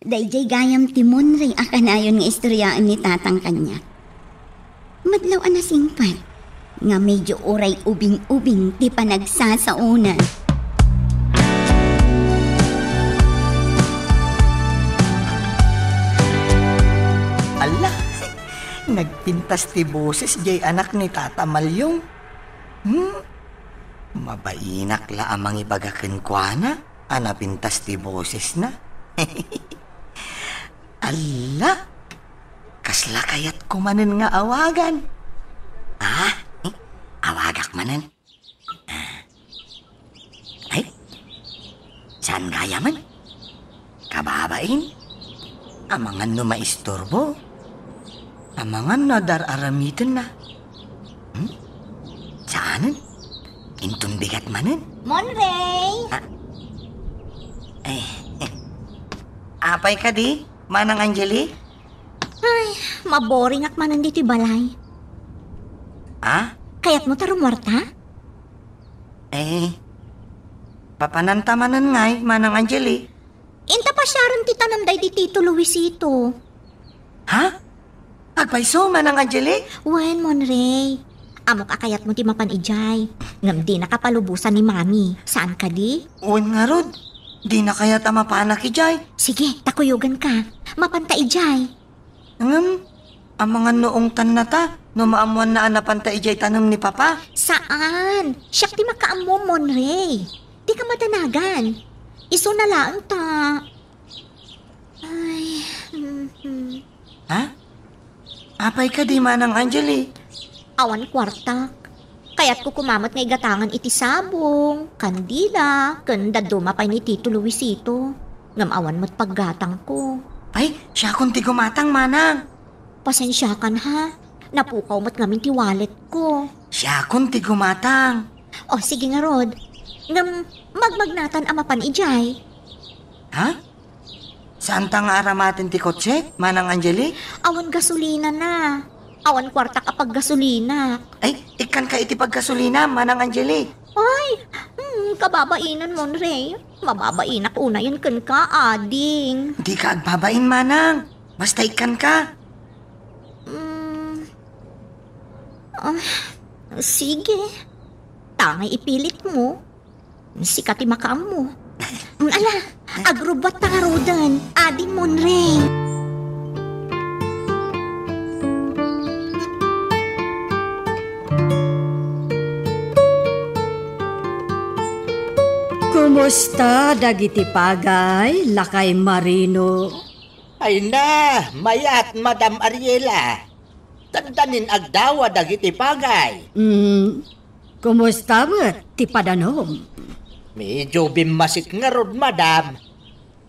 Daydiay gayam ti Monrey a kanayon nga istoryaen ni Tatang kaniak. Madlaw a nasingpet nga medyo uray ubing-ubing ti panagsasaona. Alla, nagpintas ti boses jay anak ni Tata Malyong. Hmm? Mabainak la a mangibaga kenkuana a napintas ti bosesna. Alla! Kasla kayatko manen nga awagan. Ah, eh, awagak manen. Ah. Ay, saan gayamen? Kababain? Amangan no maisturbo? Amangan no adar-aramitenna? Hmm? Saanen? Inton bigat manen? Monrey! Ah. Eh, eh. Apay kadi, Manang Angeli? Ay, maboringak manen ditoy balay. Ah? Kayatmo ta rumuarta? Eh, papananta manen ngay, Manang Angeli? Inta pasiaren ti tanem daydi Tito Luisito. Ha? Agpayso, Manang Angeli? Wen, Monrey. Ammok a kayatmo ti mapan idiay. Ngem dinaka palubosan ni Mami. Saan kadi? Wen ngarud. Dina kayat a mapanak idiay. Sige, ta kuyoganka. Mapanta idiay. Ngem, amangan no ungtannata no maammoanna a napanta idiay tanem ni Papa? Saan? Siak ti makaammo, Monrey. Dika madanagan. Isuna laeng ta. Ay, mhm. Ha? Apay kadi, Manang Angeli? Awan kuartak. Kayatko koma met nga igatangan iti sabong, kandila, ken dadduma pay ni Tito Luisito. Ngem awan met paggatangko. Ay, siakon ti gumatang, manang. Pasensiakan, ha? Napukaw met ngamin ti walletko. Siakon ti gumatang. O, sige ngarud. Ngem, magmagnatan a mapan idiay. Ha? Saanta nga aramaten ti kotse, Manang Angeli? Awan gasolinana. Awan kuartak a paggasolinak. Ay, ikkanka iti paggasolina, Manang Angeli. Ay, hmm, kababainan, Monrey. Mababainak unayen kenka, ading. Dika agbabain, Manang. Basta ikkanka. Hmm. Ah, sige. Tangay ipilitmo. Sika ti makaammo. Mm, ala, agrubbuatta ngaruden, ading Monrey. Kumusta dagiti pagay, Lakay Marino? Ay na, mayat, Madam Ariela. Taddanin agdawa dagiti pagay. Mm, kumusta met ti padanom? Medyo bimmasit ngarud, madam.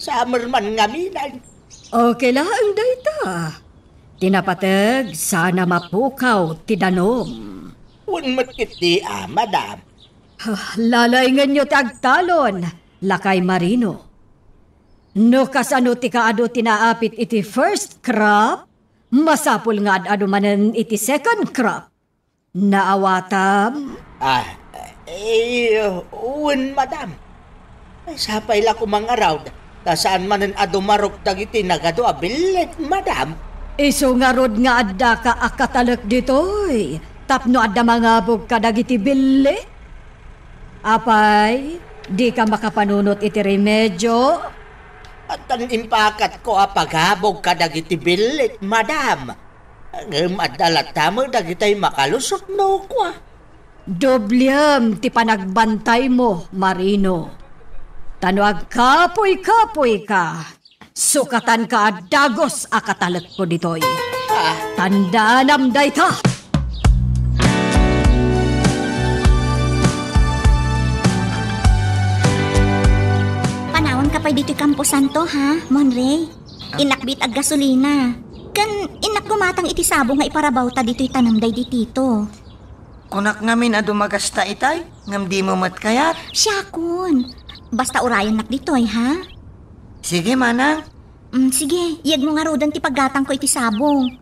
Summer man ngaminan. Okay laeng dayta. Ti napateg, saan a mapukaw ti danom. Wen met ketdi a, madam. Ah, lalaingenyo ti agtalon, Lakay Marino. No kasano ti kaadu ti naapit iti first crop, masapul nga ad-adu manen iti second crop. Naawatam? Ah, eh, wen, madam. Sapay la koma ngarud, ta saan manen a dumarok dagiti nagadu a billit, madam. Isu ngarud nga addaka a katalek ditoy, tapno adda mangabog kadagiti billit? Apay, dika makapanunot iti remedio? Addan impakatko a pagabog kadagiti billit, madam. Ngem adda latta met dagitay makalusot no kua. Doblem ti panagbantaymo, Marino. Ta no agkapuy-kapuyka, sukatanka a dagus a katalekko ditoy. Ah. Tandaanam dayta! Panawanka pay ditoy kamposanto, ha, Monrey? Ah? Innak biit aggasolina. Ken innak gumatang iti sabong nga iparabawta ditoy tanem daydi Tito. Kunak ngamin a dumagasta itay, ngem dimo met kayat? Siakon. Basta urayennak ditoy, ha? Sige, manang. Mm, sige, iyegmo ngaruden ti paggatangko iti sabong.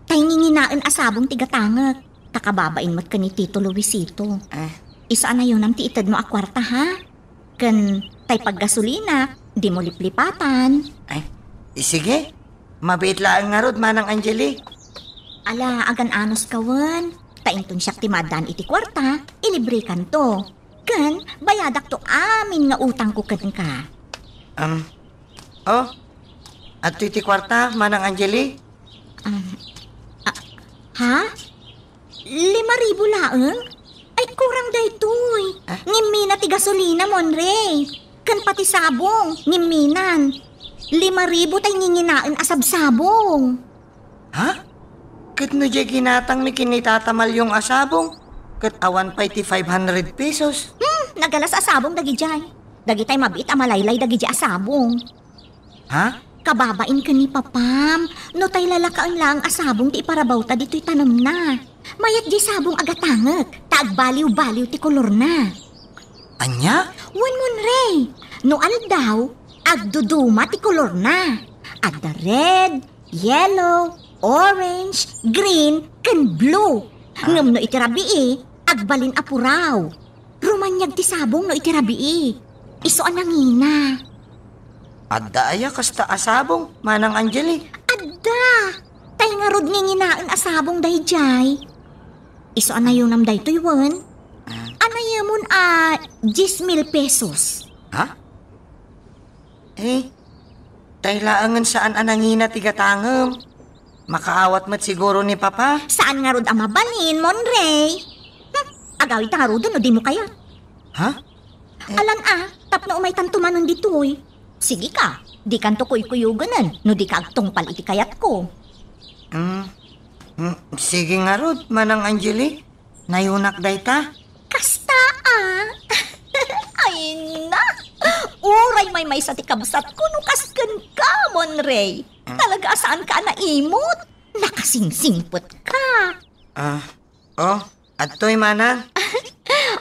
Tay nginginaen a sabong ti gatangek. Ta kababain met ken ni Tito Luisito. Eh. Isu a nayonam ti itedmo a kuarta, ha? Ken tay paggasolinak, dimo liplipatan. Ay, sige. Mabiit laeng ngarud, Manang Angeli. Ala, agan-anos ka wen. Ta inton siak ti maaddaan iti kuarta, ilibrekanto. Ken bayadakto amin nga utangko kenka. Um, oh, adtoy ti kuarta, Manang Angeli? Um, ah, ha? Lima ribu laeng? Ay, kurang daytoy. Ah? Ngimmina ti gasolina, Monrey. Ken pati sabong, ngimminan. Lima ribu tay nginginaen a sabsabong. Ha? Ket no diay ginatangmi ken ni Tata Malyong a sabong, ket awan pay ti five hundred pesos. Hmm, nagalas a sabong dagidiay. Dagitay mabiit a malaylay dagidiay a sabong. Ha? Kababain ken ni papam, no tay lalakaen laeng a sabong ti iparabawta ditoy tanemna. Mayat diay sabong a gatangek, ta agbaliw-baliw ti kolorna. Ania? Wen, Monrey, no aldaw, agduduma ti kolorna. Adda red, yellow, orange, green, ken blue. Ah. Ngem no iti rabii, agbalin a puraw. Rumaniag ti sabong no iti rabii. Isu a nangina. Adda aya kasta a sabong, Manang Angeli? Adda! Tay ngarud nginginaen a sabong daydiay. Isu a nayonam daytoy wen. Ah. Anayemon a diez mil pesos. Ha? Eh, tay laengen saan a nangina ti gatangem. Makaawat met siguro ni Papa. Saan ngarud a mabalin, Monrey? Hmm, agawidta ngaruden no dimo kayat. Ha? Eh. Alan a, tapno umaytanto manen ditoy. Sige ka, dikanto kuykuyogenen no dika agtungpal iti kayatko. Hmm. Hmm, sige ngarud, Manang Angeli. Nayunak dayta? Kasta, a. Ay, na! Uray maymaysa ti kabsatko no kas kenka, Monrey. Talaga a saanka a naimot. Nakasingsingpetka. Ah, oh, adtoy, manang.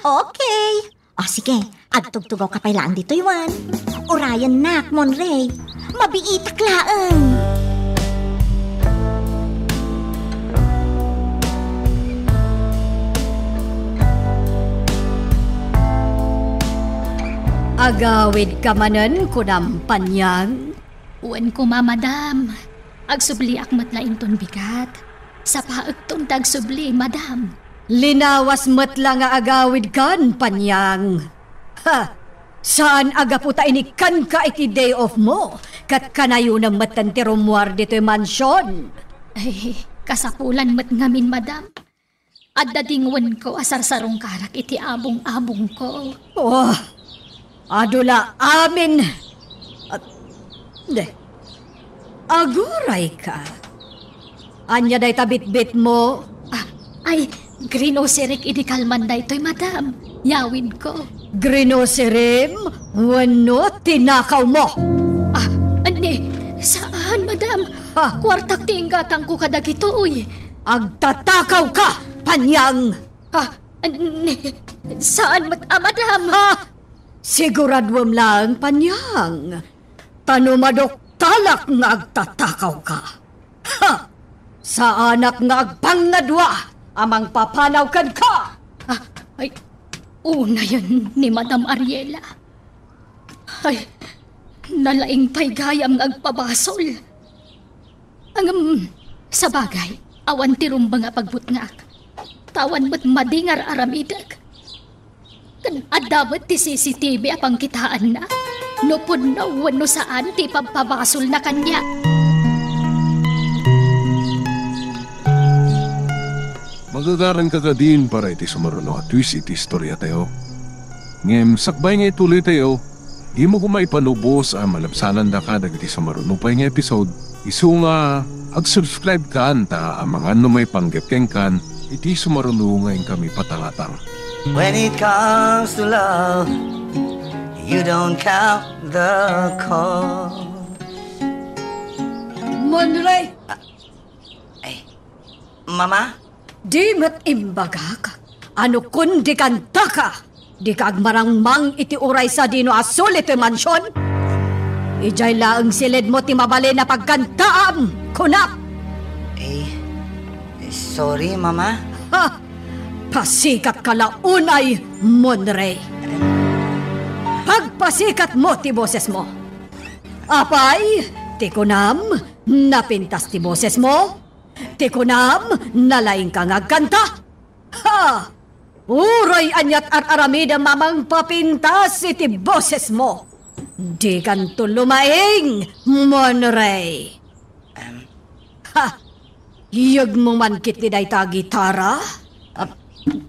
Okay. O, sige, agtugtugawka pay laeng ditoy wen. Urayennak, Monrey. Mabiitak laeng. Agawidka manen, kunam, Panyang? Wen koma, madam. Agsubliak met la inton bigat. Sapaekton ti agsubli, madam. Linawas met la nga agawidkan, Panyang. Ha! Saan a gapu ta inikkanka iti day off mo, ket kanayonem metten ti rummuar ditoy mansion. Ay, kasapulan met ngamin, madam. Adda dingwenko a sarsarungkarak iti abong-abongko. Oh, adu la amin. At, de, agurayka. Ania dayta bitbitmo? Ah, ay, grinoserik idi kalman daytoy, madam. Yawidko. Grinoserim wenno tinakawmo? Ah, anni, saan, madam. Ha? Kuartak ti inggatangko kadagitoy. Agtatakawka, Panyang! Ah, n-, saan met a, madam? Ha? Siguraduem laeng, Panyang. Ta no maduktalak nga agtatakawka, ha! Saanak nga agpangngadua a mangpapanaw kenka! Ah, ay, unayen ni Madam Ariela. Ay, nalaing pay gayam nga agpabasol. Ngem, sabagay, awan ti rumbeng a pagbutngak. Ta awan met madi nga ar-aramidek. Ken adda met ti C C T V a pangkitaanna no pudno wenno saan ti ipabpabasolna kaniak. Magagaranka kadin para iti sumaruno a twist iti istoriatayo. Ngem sakbay nga itulitayo, dimo koma ipanubos a malabsanandaka dagiti sumaruno pay nga episode. Isu nga, agsubscribe kan ta amangan no maipanggep kenkan iti sumaruno nga inkami patalatan. When it comes to love, you don't count the cost. Monrey! Ay, Mama? Di met imbagak a no kundi kantaka, dika agmarangmang iti uray sadino a suli toy mansion? Idiay laeng siledmo ti mabalin a pagkantaam, kunak! Eh, sorry, Mama. Ha! Pasikatka la unay, Monrey. Pagpasikatmo ti bosesmo. Apay, ti kunam, napintas ti bosesmo? Ti kunam, nalaingka nga agkanta? Ha! Uray aniat ar-aramidem a mangpapintas iti bosesmo. Dikanto lumaing, Monrey. Em. Ha! Iyegmo man ketdi dayta a gitara? Ah.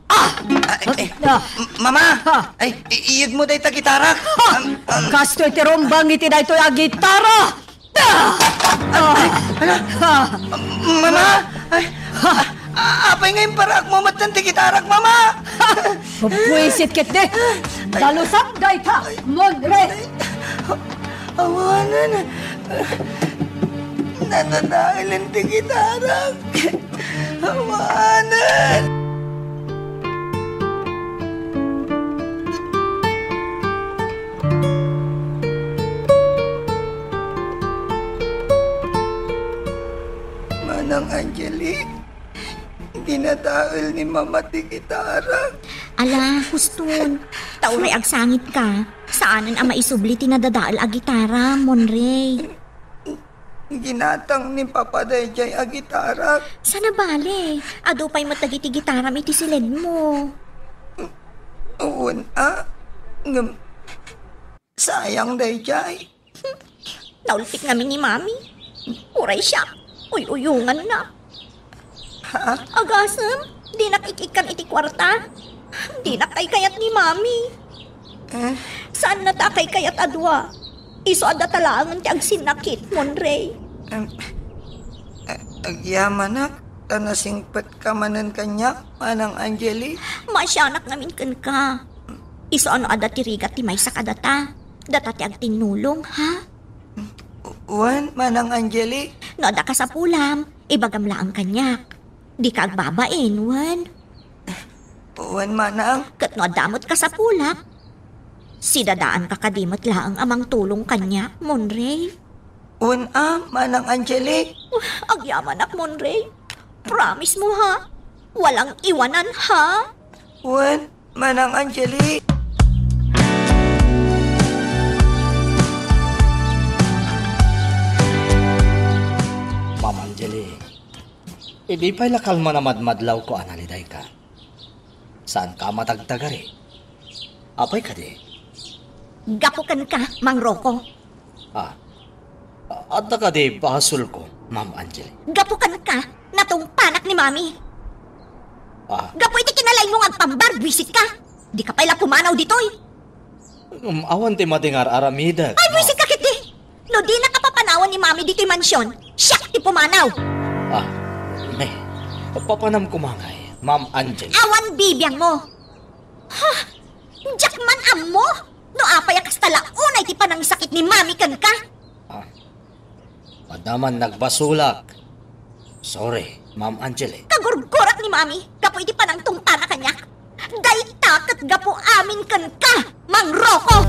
Ah! Ah, eh, eh, Ah! M-, Mama! Ha! Ay, i-, iyegmo dayta gitara! Ha! Am, am. Kastoy ti rumbeng iti daytoy a gitara! Ah! Ay, ala? Ah! Mama! Ay, ah, apay nga imparaakmo metten ti gitarak, Mama? Buisit ketdi! Dalusam dayta, Monrey! Awanen. Nadadaelen ti gitarak. Awanen. Manang Angelic, dinadael ni Mama ti gitara. Ala, huston. Ta uray agsangitka, saanen a maisubli ti nadadael a gitara, Monrey. Ginatang ni Papa daydiay a gitarak. Sana bale, adu pay met dagiti gitaram iti siledmo. Wen a, ngem sayang daydiay. Naultik ngamin ni Mami. Uray siak, uy-uyonganna. Ha? Agasem, dinak ik-ikkan iti kuarta. Dinak kaykayat ni Mami. Eh? Saanna ta a kaykayat a dua. Isu a data laengen ti agsinnakit, Monrey. Em, eh, agyamanak, ta nasingpetka manen kaniak, Manang Angeli. Maasianak ngamin kenka. Isu a no adda ti rigat ti maysa kadata, data ti agtinnulong, ha? Wen, Manang Angeli. No adda kasapulam, ibagam laeng kaniak. Dika agbabain, wen? Wen, Manang. Ket no adda met kasapulak, sidadaanka kadi met laeng a mangtulong kaniak, Monray. Wen a, Manang Angeli. Agyamanak, Monray. Promise mo, ha? Walang iwanan, ha? Wen, Manang Angeli. Ma'am Angeli, idi pay la kalman a madmadlawko a nalidayka, saanka a matagtagari? Apay kadi? Gapu kenka, Mang Rocco. Ah, adda kadi basolko, Ma'am Angeli? Gapu kenka, natungpanak ni Mami. Ah. Gapu iti kinalaing mo nga agpambar, buisitka. Dika pay la pumanaw ditoy. Um, awan ti madi nga ar-aramidek. Ay, buisitka ketdi. No dinaka papanawan ni Mami ditoy mansion, siak ti pumanaw. Ah, me. Papanam koma ngay, Ma'am Angeli. Awan bibiang mo. Ha? Diak man ammo no apay a kasta la unay ti panangsakit ni Mami kenka. Ah, adda man nagbasolak. Sorry, Ma'am Angeli. Kagurgurak ni Mami gapu iti panangtungpana kaniak. Dayta ket gapu amin kenka, Mang Rocco!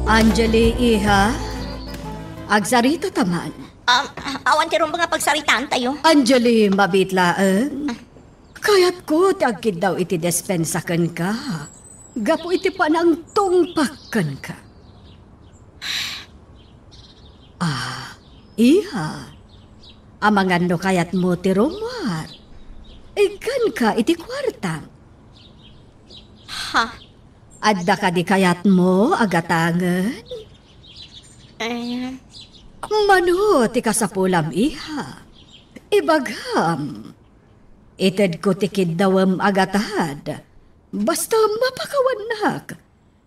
Angeli, iha, agsarita ta man. Um, awan ti rumbeng a pagsaritaantayo. Angeli, mabiit laeng. Kayatko ti agkiddaw iti despensa kenka. Gapu iti panangtungpak kenka. Ah, iha. Amangan no kayatmo ti rummuar. Ikkanka iti kuartam. Ha? Adda kadi kayatmo a gatangen? Eh. Mano ti kasapulam, iha? Ibagam. Itedko ti kiddawem a gatad. Basta mapakawannak.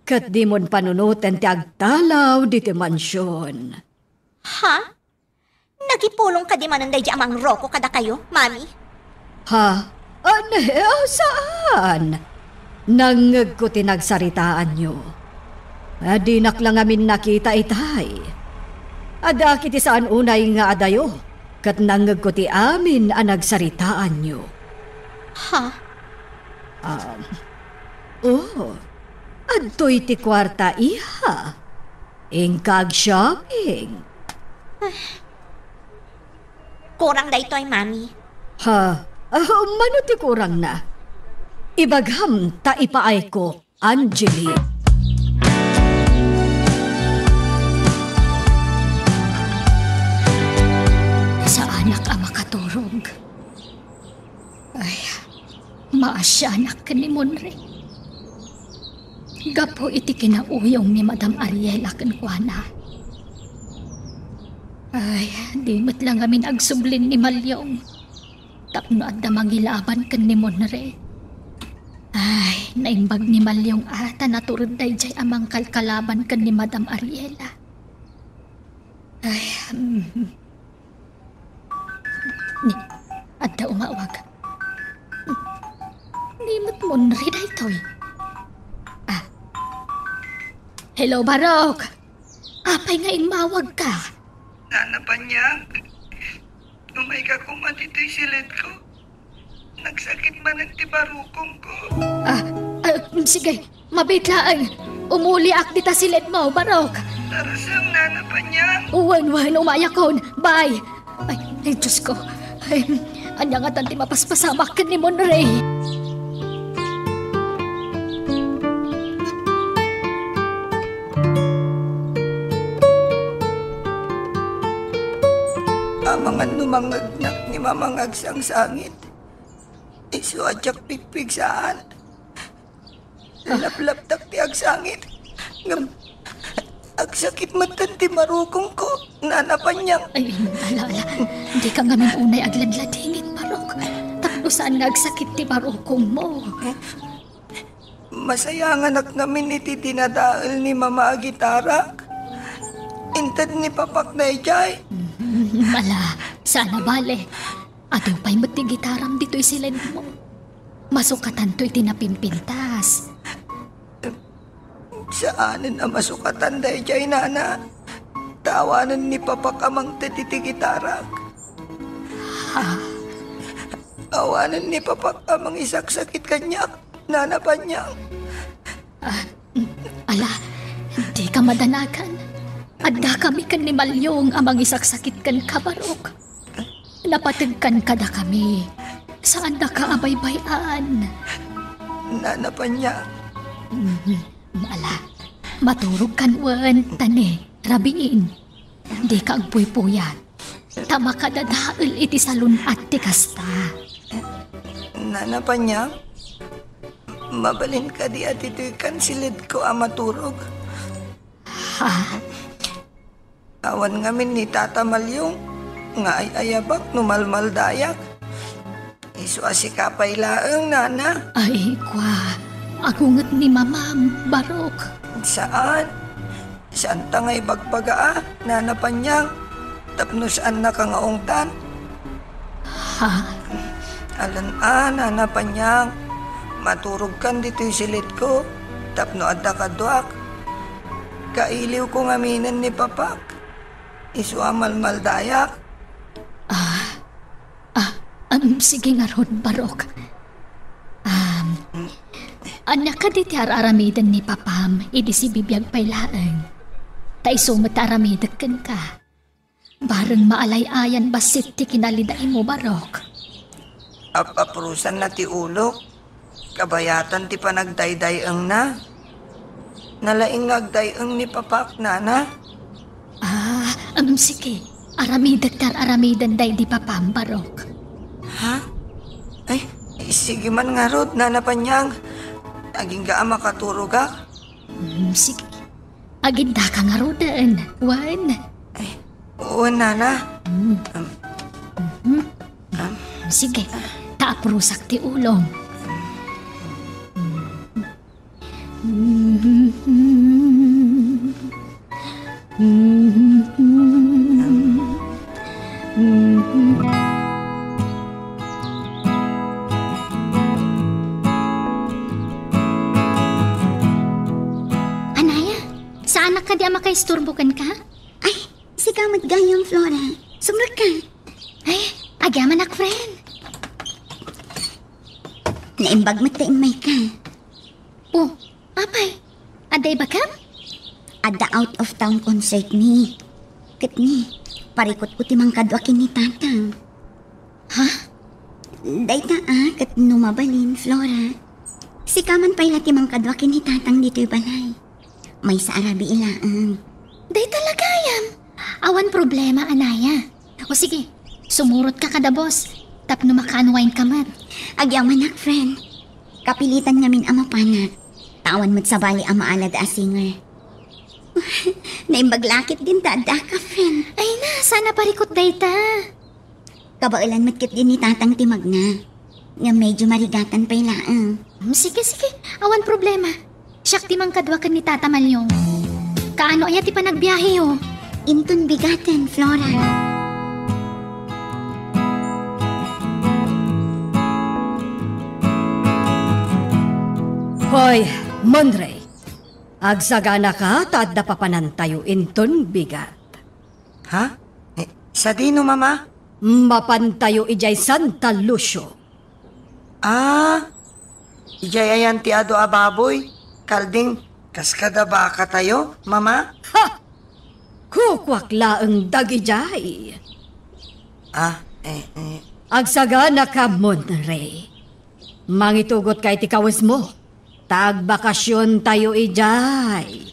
Ket dimon panunoten ti agtalaw ditoy mansion. Ha? Nagipulong kadi manen daydi a Mang Rocco kadakayo, Mami? Ha? Ania, saan? Nangngegko ti nagsaritaanyo. Ah, dinak la ngamin nakita itay. Adda ket ti saan unay nga adayo, ket nangngegko ti amin a nagsaritaanyo. Ha? Um, oh, adtoy ti kuarta, iha. Inka ag-shopping. Kurang daytoy, Mami. Ha? Ah, mano ti kurangna? Ibagam ta ipaayko, Angeli. Saanak a makaturog. Ay, maasianak ken ni Monre. Gapu iti kinauyong ni Madam Ariela kenkuana. Ay, di met la ngamin agsublin ni Malyong tapno adda mangilaban ken ni Monre. Ay, naimbag ni Malyong a ta natured daydiay a mangkalkalaban ken ni Madam Ariela. Ay, mm. Ni, adda umawag. Ni met Monre daytoy. Ah. Hello, Barok. Apay nga immawagka? Nana Panyang, umayka koma ditoy siledko. Nagsakit manen ti barukongko. Ah, ah, sige. Mabiit laeng. Umuliak dita siledmo, Barok. Tarasem, Nana Panyang. Wen, wen, umayakon. Bye. Ay, ay, Diyos ko. Ay, ania ngatan ti mapaspasamak ken ni Monre? Amangan no mangngegnak ni Mamang agsangsangit. Isu a diak pigpigsaan. Laplaptak ti agsangit. Ngem, agsakit metten ti barukongko, Nana Panyang. Ay, ala, ala. Dika ngamin unay agladladingit, Barok. Tapno saan nga agsakit ti barukongmo. Masayanganak ngamin iti dinadael ni Mama a gitarak. Inted ni Papak daydiay. Ala, saan a bale. Adu pay met ti gitaram ditoy siledmo. Masukatanto iti napimpintas. Saanen a masukatan daydiay, Nana. Ta awanen ni Papak a mangted iti gitarak. Ha? Awanen ni Papak a mangisaksakit kaniak, Nana Panyang. Ah, ala, dika madanagan. Addakami ken ni Malyong a mangisaksakit kenka, Barok. Napatgkan kadakami. Saandaka a baybay-an. Nana Panyang. Mm, ala, maturogkan wen, ta ni, rabiin. Dika agpuypuyat. Ta makadadael iti salun-at ti kasta. Nana Panyang, mabalin kadi a ditoykan siledko a maturog? Ha? Awan ngamin ni Tata Malyong nga ay-ayabak no malmaldayak. Isu a sika pay laeng, Nana. Ay, kua, agunget ni Mamam, Barok. Saan? Saanta nga ibagbaga a, Nana Panyang, tapno saannaka nga ungtan? Ha? Alan a, Nana Panyang, maturogkan ditoy siledko tapno adda kaduak. Kailiwko ngaminen ni Papak. Isu a malmaldayak. Ah, ah, um, sige ngarud, Barok. Um, ania kadi ti ar-aramiden ni Papam idi sibibiag pay laeng? Ta isu met ti aramidek kenka. Bareng maalay-ayan bassit ti kinalidaymo, Barok. Ap-aprusanna ti ulok. Kabayatan ti panagdayday-engna. Nalaing nga agday-eng ni Papak, Nana. Ah, um, sige. Aramidek ti ar-aramiden daydi Papam, Barok. Ha? Ay, sige man ngarud, Nana Panyang. Agingga a makaturogak. Mm, sige. Agindaka ngaruden, wen? Ay, wen, Nana. Mm. Um, Mhm. Um, Sige, ta aprusak ti ulom. Anaya, saanak kadi a makaisturbo kenka? Ay, sika met gayam, Flora. Sumrekka. Ay, agyamanak, friend. Naimbag met ta immayka. Oh, apay, adda ibagam? Adda out of town concert mi. Ket ni, parikutko ti mangkadua ken ni Tatang. Ha? Dayta a, ket no mabalin, Flora. Sika man pay la ti mangkadua ken ni Tatang ditoy balay. Maysa a rabii laeng. Dayta la gayam. Awan problema, Anaya. O sige, sumurotka kada boss. Tapno maka-unwind ka met. Agyamanak, friend. Kapilitan ngamin a mapanak. Ta awan met sabali a maalada a singer. Naimbag la ketdin ta addaka, friend. Ay na, saan a parikut dayta. Kabaelan met ketdin ni Tatang ti magna. Ngem medyo marigatan pay laeng. Hmm, sige, sige. Awan problema. Siak ti mangkadua ken ni Tata Malyong. Kaano aya ti panagbiaheyo? Inton bigaten, Flora. Hoy, Monrey. Agsaganaka ta adda papanantayo inton bigat. Ha? Eh, sadino, Mama? Mapantayo idiay Santa Lucio. Ah, idiay ayan ti adu a baboy, kalding, kas kada bakatayo, Mama? Ha! Kukuak laeng dagidiay. Ah, eh, eh. Agsaganaka, Monrey. Mangitugotka iti kawesmo. Ta agbakasiontayo idiay.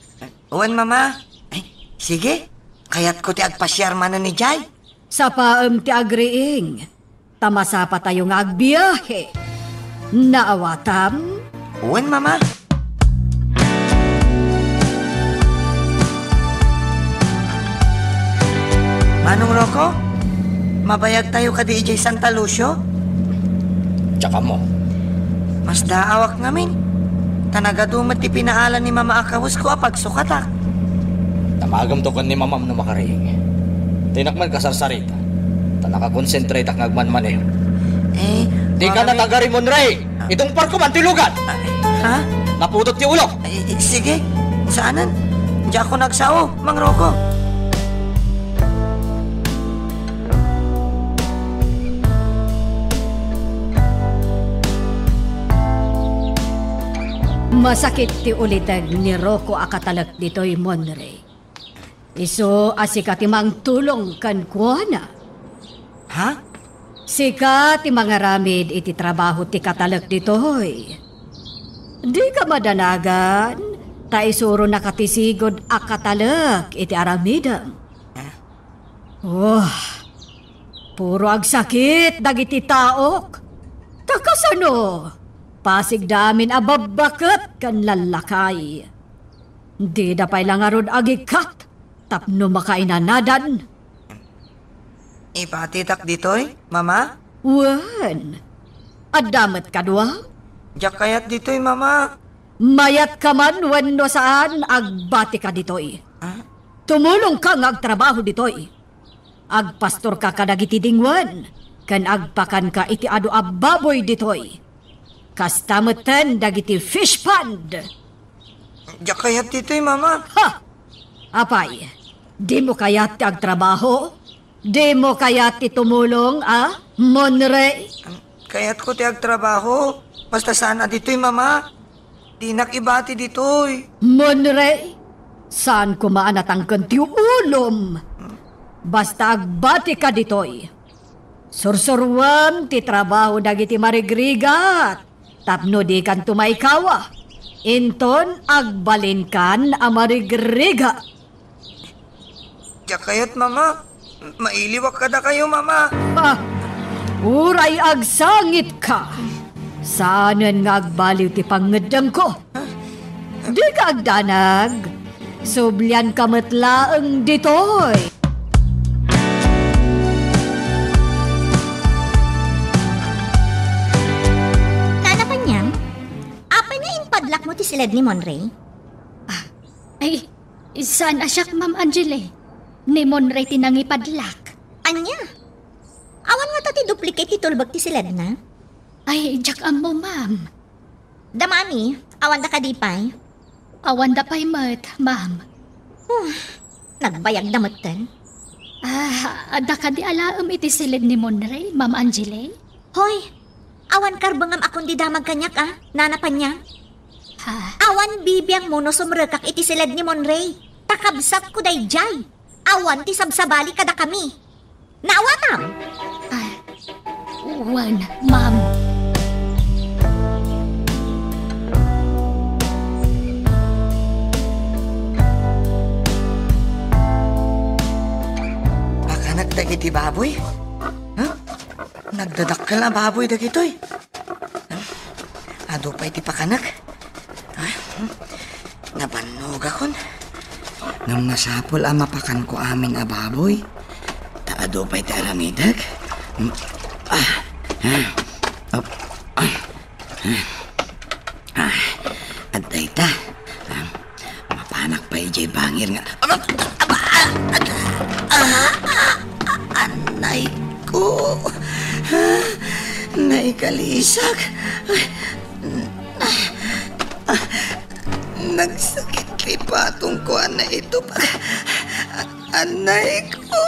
Wen, Mama. Ay, sige. Kayatko ti agpasiar manen idiay. Sapaem ti agriing. Ta masapatayo nga agbiahe. Naawatam? Wen, Mama. Manong Rocco, mabayagtayo kadi idiay Santa Lucio? Diak ammo. Masdaawak ngamin. Ta nagadu met ti pinaalan ni Mama a kawesko a pagsukatak. Damagemto ken ni Mamam no makariing. Dinak man kasarsarita. Ta nakakonsentratak nga agmanmaneho. Eh, Dika Mama, natagari, Monrey! Itungparko man ti lugan! Ah, ha? Naputot ti ulok! Eh, eh, sige. Saanen? Diakon agsao, Mang Rocco. Masakit ti uliteg ni Rocco a katalek ditoy, Monrey. Isu a sika ti mangtulong kenkuana. Ha? Sika ti mangaramid iti trabaho ti katalek ditoy. Dika madanagan, ta isuronaka ti sigud a katalek iti aramidem. Oh, puro agsakit dagiti taok. Ta kasano? Pasigda amin a babbaket ken lallakay. Dida pay la ngarud agikkat tapno makainanadan. Ibatidak ditoy, Mama? Wen, adda met kadua? Diak kayat ditoy, Mama. Mayatka man wenno saan, agbatika ditoy. Ah? Tumulongka nga agtrabaho ditoy. Agpastorka kadagiti dingwen, ken agpakanka iti adu a baboy ditoy. Kasta metten dagiti fish pond. Diak kayat ditoy, Mama. Ha! Apay, dimo kayat ti agtrabaho? Dimo kayat ti tumulong, a, Monrey? Kayatko ti agtrabaho. Basta saan a ditoy, Mama. Dinak ibati ditoy. Monrey, saan koma a natangken ti ulom. Basta agbatika ditoy. Sursuruem ti trabaho dagiti marigrigat tapno dikanto maikawa. Inton agbalinkan a marigrigat. Diak kayat, Mama. Mailiwak kadakayo, Mama. Ah, uray agsangitka. Saanen nga agbaliw ti pangngeddengko. Dika agdanag. Sublianka met laeng ditoy. Nana Panyang, apay nga impadlakmo ti siled ni Monrey? Ah, ay, saan a siak, Ma'am Angeli. Ni Monrey ti nangipadlak. Ania? Awan ngata ti duplicate ti tulbek ti siledna? Ay, diak ammo, ma'am. Da Mami, awanda kadi pay? Awanda pay met, ma'am. Huh, nagbayagda metten. Ah, adda kadi alaem iti siled ni Monrey, Ma'am Angeli? Hoy, awan karbengam a kundi damag kaniak, a, Nana Panyang? Ha? Awan bibiangmo no sumrekak iti siled ni Monrey. Ta kabsatko daydiay. Awan ti sabsabali kadakami. Naawatam? Ah, wen, ma'am. Pakanak dagiti baboy? Huh? Nagdadakkel a baboy dagitoy. Adu pay ti pakanak. Ay, hmm. Nabannogakon. Ngem masapul a mapakanko amin a baboy. Ta adu pay ti aramidek. Hmm. Ah, ah, op, ah, ah, ah, adda ita. Ah, mapanak pay idiay bangir nga. Aba, aba, ah, ah, ah, anay ko. Ah, naikalisak. Ay, nagsakit ti patongko, anay ito. Anay ko.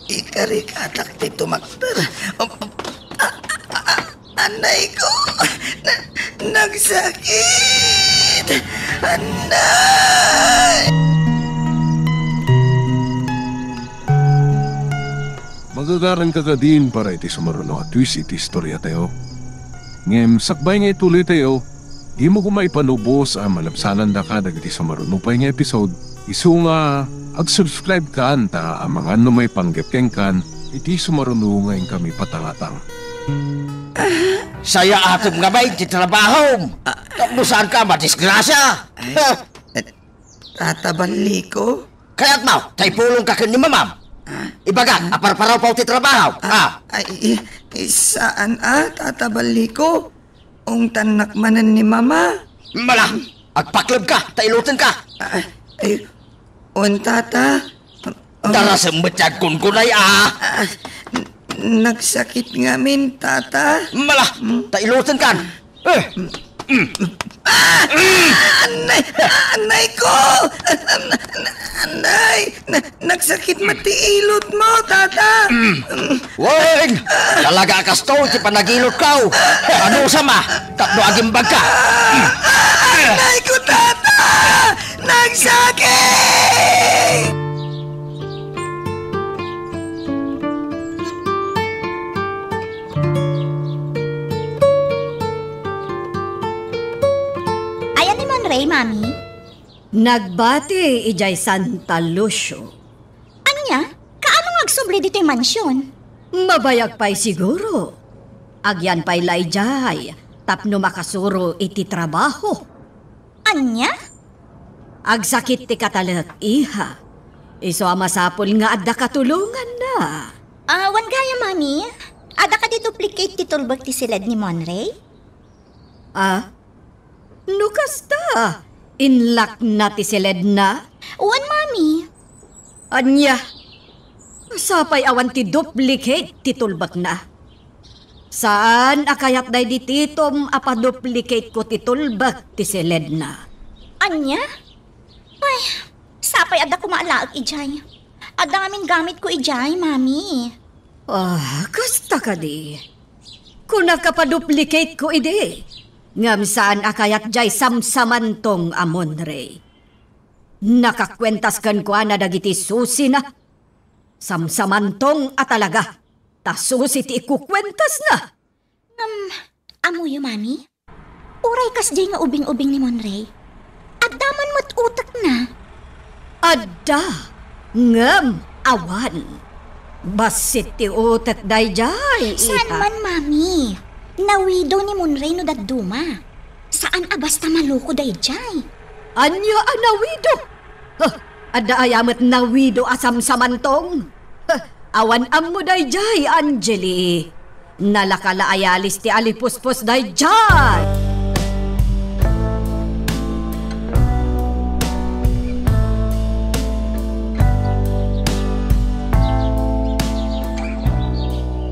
Ikarikatak ti tumakder. Anay ko! Na-, nagsakit! Anay! Magagaran ka kadin para iti sumaruno a twist iti istoriatayo. Ngem sakbay nga ituloytayo, dimo koma ipanubos a malabsanandaka dagiti sumaruno pay nga episode, isu nga ag-subscribe kan ta amangan no maipanggep kenkan iti sumaruno nga inkami patangatang. Sayaatem nga bain ti trabahom. Ah. Tapno saanka a madisgrasia. Ay. Ha? Tata Balliko? Kayatmo, ta ipulongka ken ni mamam. Ah. Ibagak a parparawpaw ti trabaho. Ah, ah. Ay, i-, i-, saan a, Tata Baliko? Ungtannak manen ni Mama. Mala, agpaklebka, ta ilutenka. Ah, ay, wen, Tata. Darasem met ti agkunkunay a. Ah, n-, nagsakit ngamin, Tata. Mala, ta ilutenkan. Eh. Ah! Anay! Anay ko! Anay! Na-, nagsakit met ti ilot mo, Tata! Wen! Talaga a kastoy ti panagilotko! Anusam a tapno agimbagka! Anay ko, Tata! Nagsakit! Ayan ni Monray, Mami? Nagbati idiay Santa Lucio. Ania? Kaano nga agsubli ditoy mansion? Mabayag pay siguro. Agyan pay la idiay tapno makasuro iti trabaho. Ania? Agsakit ti katalek, iha. Isu a masapul nga adda katulonganna. Ah, wen gayam, Mami. Adda kadi duplicate ti tulbek ti siled ni Monray? Ah? No kasta, inlakna ti siledna? Wen, Mami. Ania? Sapay awan ti duplicate ti tulbekna. Saan a kayat daydi titom a paduplicateko ti tulbek ti siledna. Ania? Ay, sapay adda koma a laek idiay. Adda ngamin gamitko idiay, Mami. Ah, kasta kadi. Kunak a paduplicateko idi. Ngem saan a kayat diay samsamantong a Monray. Nakakuentas kenkuana dagiti susina. Samsamantong a talaga, ta susi ti ikukuentasna. Ngem, ammoyo, Mami? Uray kasdiay nga ubing-ubing ni Monray, adda man met utekna. Adda, ngem awan. Bassit ti utek daydiay, iha. Saan man, Mami. Nawido ni Monray no dadduma. Saan a basta maloko daydiay. Ania a nawido? Huh, adda aya met nawido a samsamantong? Huh, awan ammo daydiay, Angeli. Nalaka la a yalis ti alipuspos daydiay.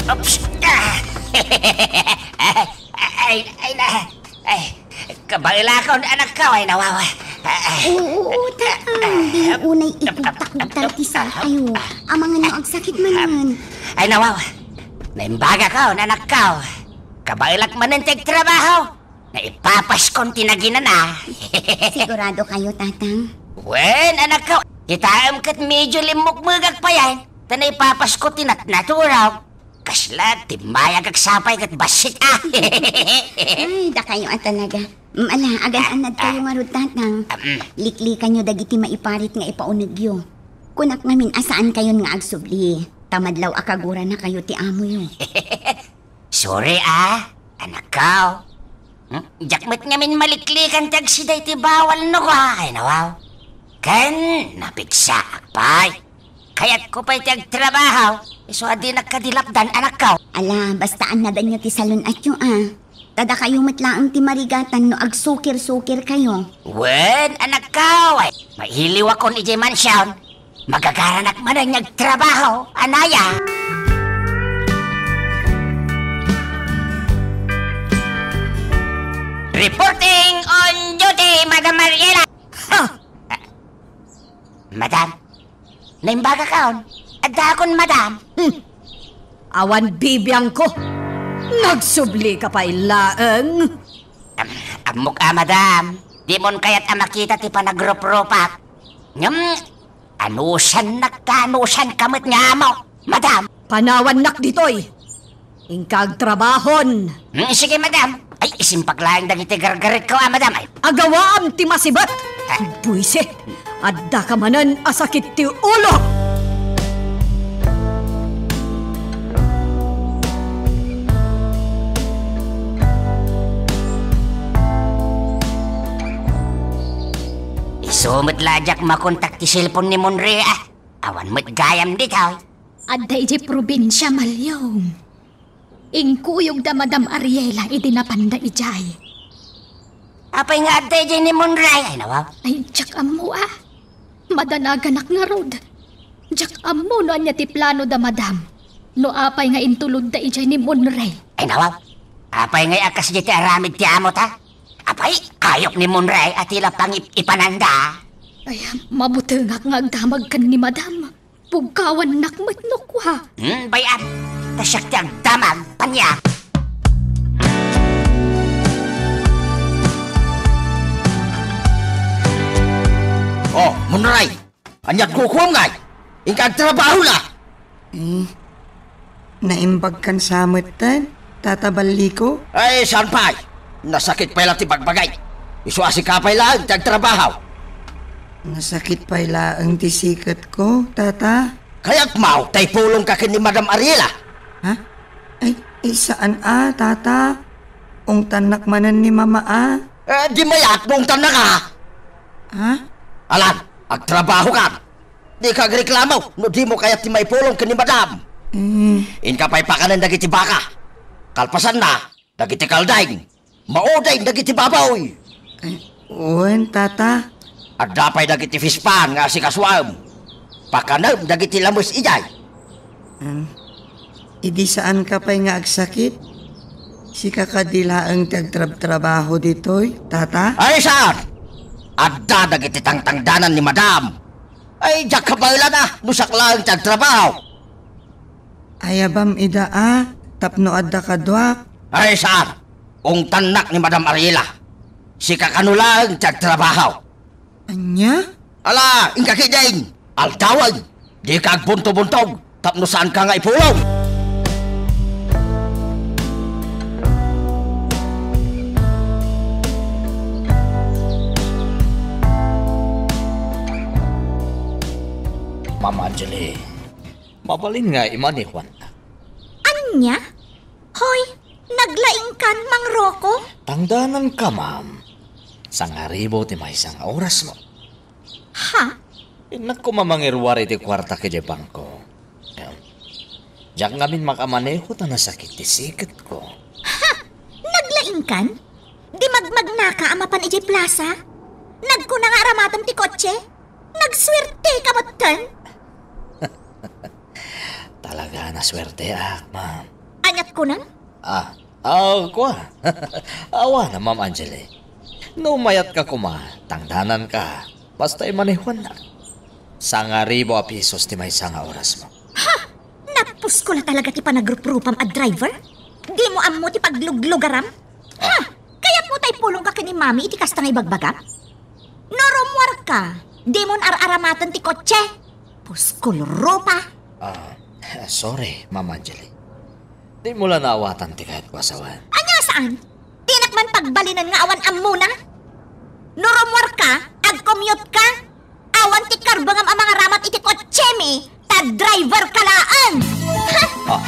Oops! Ah! Ay, ay na. Ay, kabaelakon, anakko, ay nawawa. Ay, ay. Oo, oo, Tatang. Di unay ikugta-kugta ti saatayo. Amangan no agsakit manen. Ay, nawawa. Naimbagakon, anakko. Kabaelak manen ti agtrabaho. Naipapaskon ti naginana. Sigurado kayo, Tatang? Wen, anakko. Kitaem ket medyo limmukmegak payen. Ta naipapasko ti natnaturog. Kasla, timmayagak sapay ket bassit, ah. Ay, dakayo a talaga. Mm, ala, agan-annad kayo ngarud, Tatang. Ah, mm. Liklikanyo dagiti maiparit nga ipaunegyo. Kunak ngamin a saankayon nga agsubli, ta madlaw a kaguranakayo ti amoyo. Sorry, ah, anakko. Hmm? Diak met ngamin maliklikan ti agsida iti bawal no kua, ay, nawaw. Ken napigsaak pay. Kayatko pay ti agtrabaho, isu a dinak kadi lapdan, anakko. Ala, basta annadanyo ti salun-atyo, a. Ta dakayo met laeng ti marigatan no agsukir-sukirkayo. Wen, anakko, ay, mailiwakon idiay mansion. Magagaranak manen nga agtrabaho, anaya. Reporting on duty, Madam Mariela. Ha! Madam, naimbagakon. Addakon, madam. Hmm. Awan bibiangko. Nagsublika pay laeng. Am-, ammok a, madam. Dimon kayat a makita ti panagrupropak. Ngem, anusannak ta anusanka met nga amo, madam. Panawannak ditoy. Inka agtrabahon. Hmm, sige, madam. Ay, isimpag laeng dagiti gargaretko, a, madam. Ay. Agawaam ti masibet. Ah. Buisi. Addaka manen a sakit ti ulo. Isu met la a diak makontak ti cellphone ni Monray, a. Awan met gayam ditoy. Adda idiay probinsia, Malyong. Inkuyogda Madam Ariela idi napanda idiay. Apay nga adda idiay ni Monray? Ay, nawaw. Ay, diak ammo, a. Madanaganak ngarud. Diak ammo no ania ti plano da, Madam. No apay nga intulodda idiay ni Monray. Ay, nawaw. Apay nga agkas diay ti aramid ti amo ta? Apay, ayok ni Monray a ti la pangip-ipananda. Ay, mabutengak nga agdamag ken ni Madam. Pugkawannak met no kua. Hmm, bay-am. Ta siak ti agdamag, paniak. Oh, Monray. Aniat kukuam ngay? Inka agtrabaho la. Eh, naimbagkan sa metten, Tata Balliko? Ay, saan pay? Nasakit pay la ti bagbagay. Isu a sika pay laeng ti agtrabaho. Nasakit pay laeng ti siketko, Tata. Kayat maw ta ipulongka ken ni Madam Ariela? Ha? Ay, ay, saan a, Tata. Ungtannak manen ni Mama a. Eh, di mayat no ungtannaka. Ha? Alan, agtrabahokan. Dika agreklamo no dimo kayat ti maipulong ken ni Madam. Eh. Inka pay pakanen dagiti baka. Kalpasanna, dagiti kalding. Mauding dagiti baboy. Eh, wen, Tata. Adda pay dagiti fish pond nga asikasuem. Pakanem dagiti lames idiay. Hmm. Idi saanka pay nga agsakit, sika kadi laeng ti agtrabtrabaho ditoy, Tata? Ay, saan? Adda dagiti tangtangdanan ni Madam. Ay, diak kabaelan a no siak laeng ti agtrabaho. Ayabam ida a tapno adda kaduak. Ay, saan? Ungtannak ni Madam Ariela. Sika kano laeng ti agtrabaho. Ania? Ala, inka ketdin. Aldawen. Dika agbuntobuntog tapno saanka nga ipulong. Mama Angeli, mabalin nga imanehuannak. Ania? Hoy, naglaingkan, Mang Rocco? Tangdananka, ma'am. Sangaribu ti maysa nga orasmo. Ha? Innak koma mangiruar iti kuartak idiay bangko. Em, diak ngamin makamaneho ta nasakit ti siketko. Ha? Naglaingkan? Di magmagnaka a mapan idiay plasa? Nagkuna nga aramatem ti kotse? Nagsuerteka metten? Talaga, nasuerteak, ma'am. Aniat kunam? Ah, ah, kua. Awan, Ma'am Angeli. No mayatka koma, tangdananka. Basta imanehuannak. Sangaribu a pesos ti maysa nga orasmo. Ha? Napusko la talaga ti panagruprupam a driver? Dimo ammo ti pagluglugaram? Ha? Ah. Kayatmo ta ipulongka ken ni Mami iti kasta nga ibagbagam? No rummuarka, dimon ar-aramaten ti kotse. Puskol rupa. Ah, sorry, Ma'am Angeli. Dimo la naawatan ti kayatko a sawen. Ania saan? Dinak man pagbalinen nga awan ammona. No rummuarka, ag-commute ka. Awan ti karbengam a mangaramat iti kotsemi, ta driver ka laeng. Ha? Ah.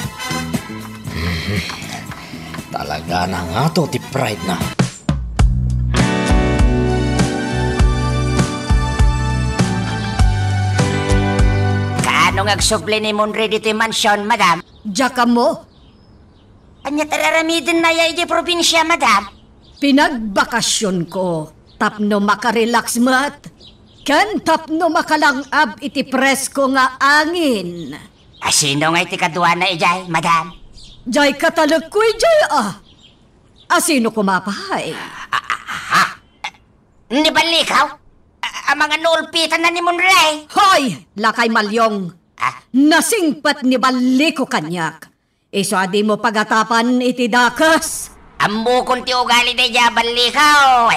Talaga nangato ti pride na. Kaano nga agsubli ni Monre ditoy mansion, madam? Diak ammo. Ania ti ar-aramidenna aya idiay probinsia, madam? Pinagbakasionko tapno makarelax met ken tapno makalang-ab iti presko nga angin. Asino ngay ti kaduana idiay, madam? Diay katalekko idiay a. Asino koma pay? Ni Ballikaw? A-, amangan no ulpitanna ni Monre? Hoy, lakay Malyong! Ah? Nasingpet ni Balliko kaniak. Isu a dimo pagatapan iti dakes. Ammokon ti ugali daydiay a Ballikaw.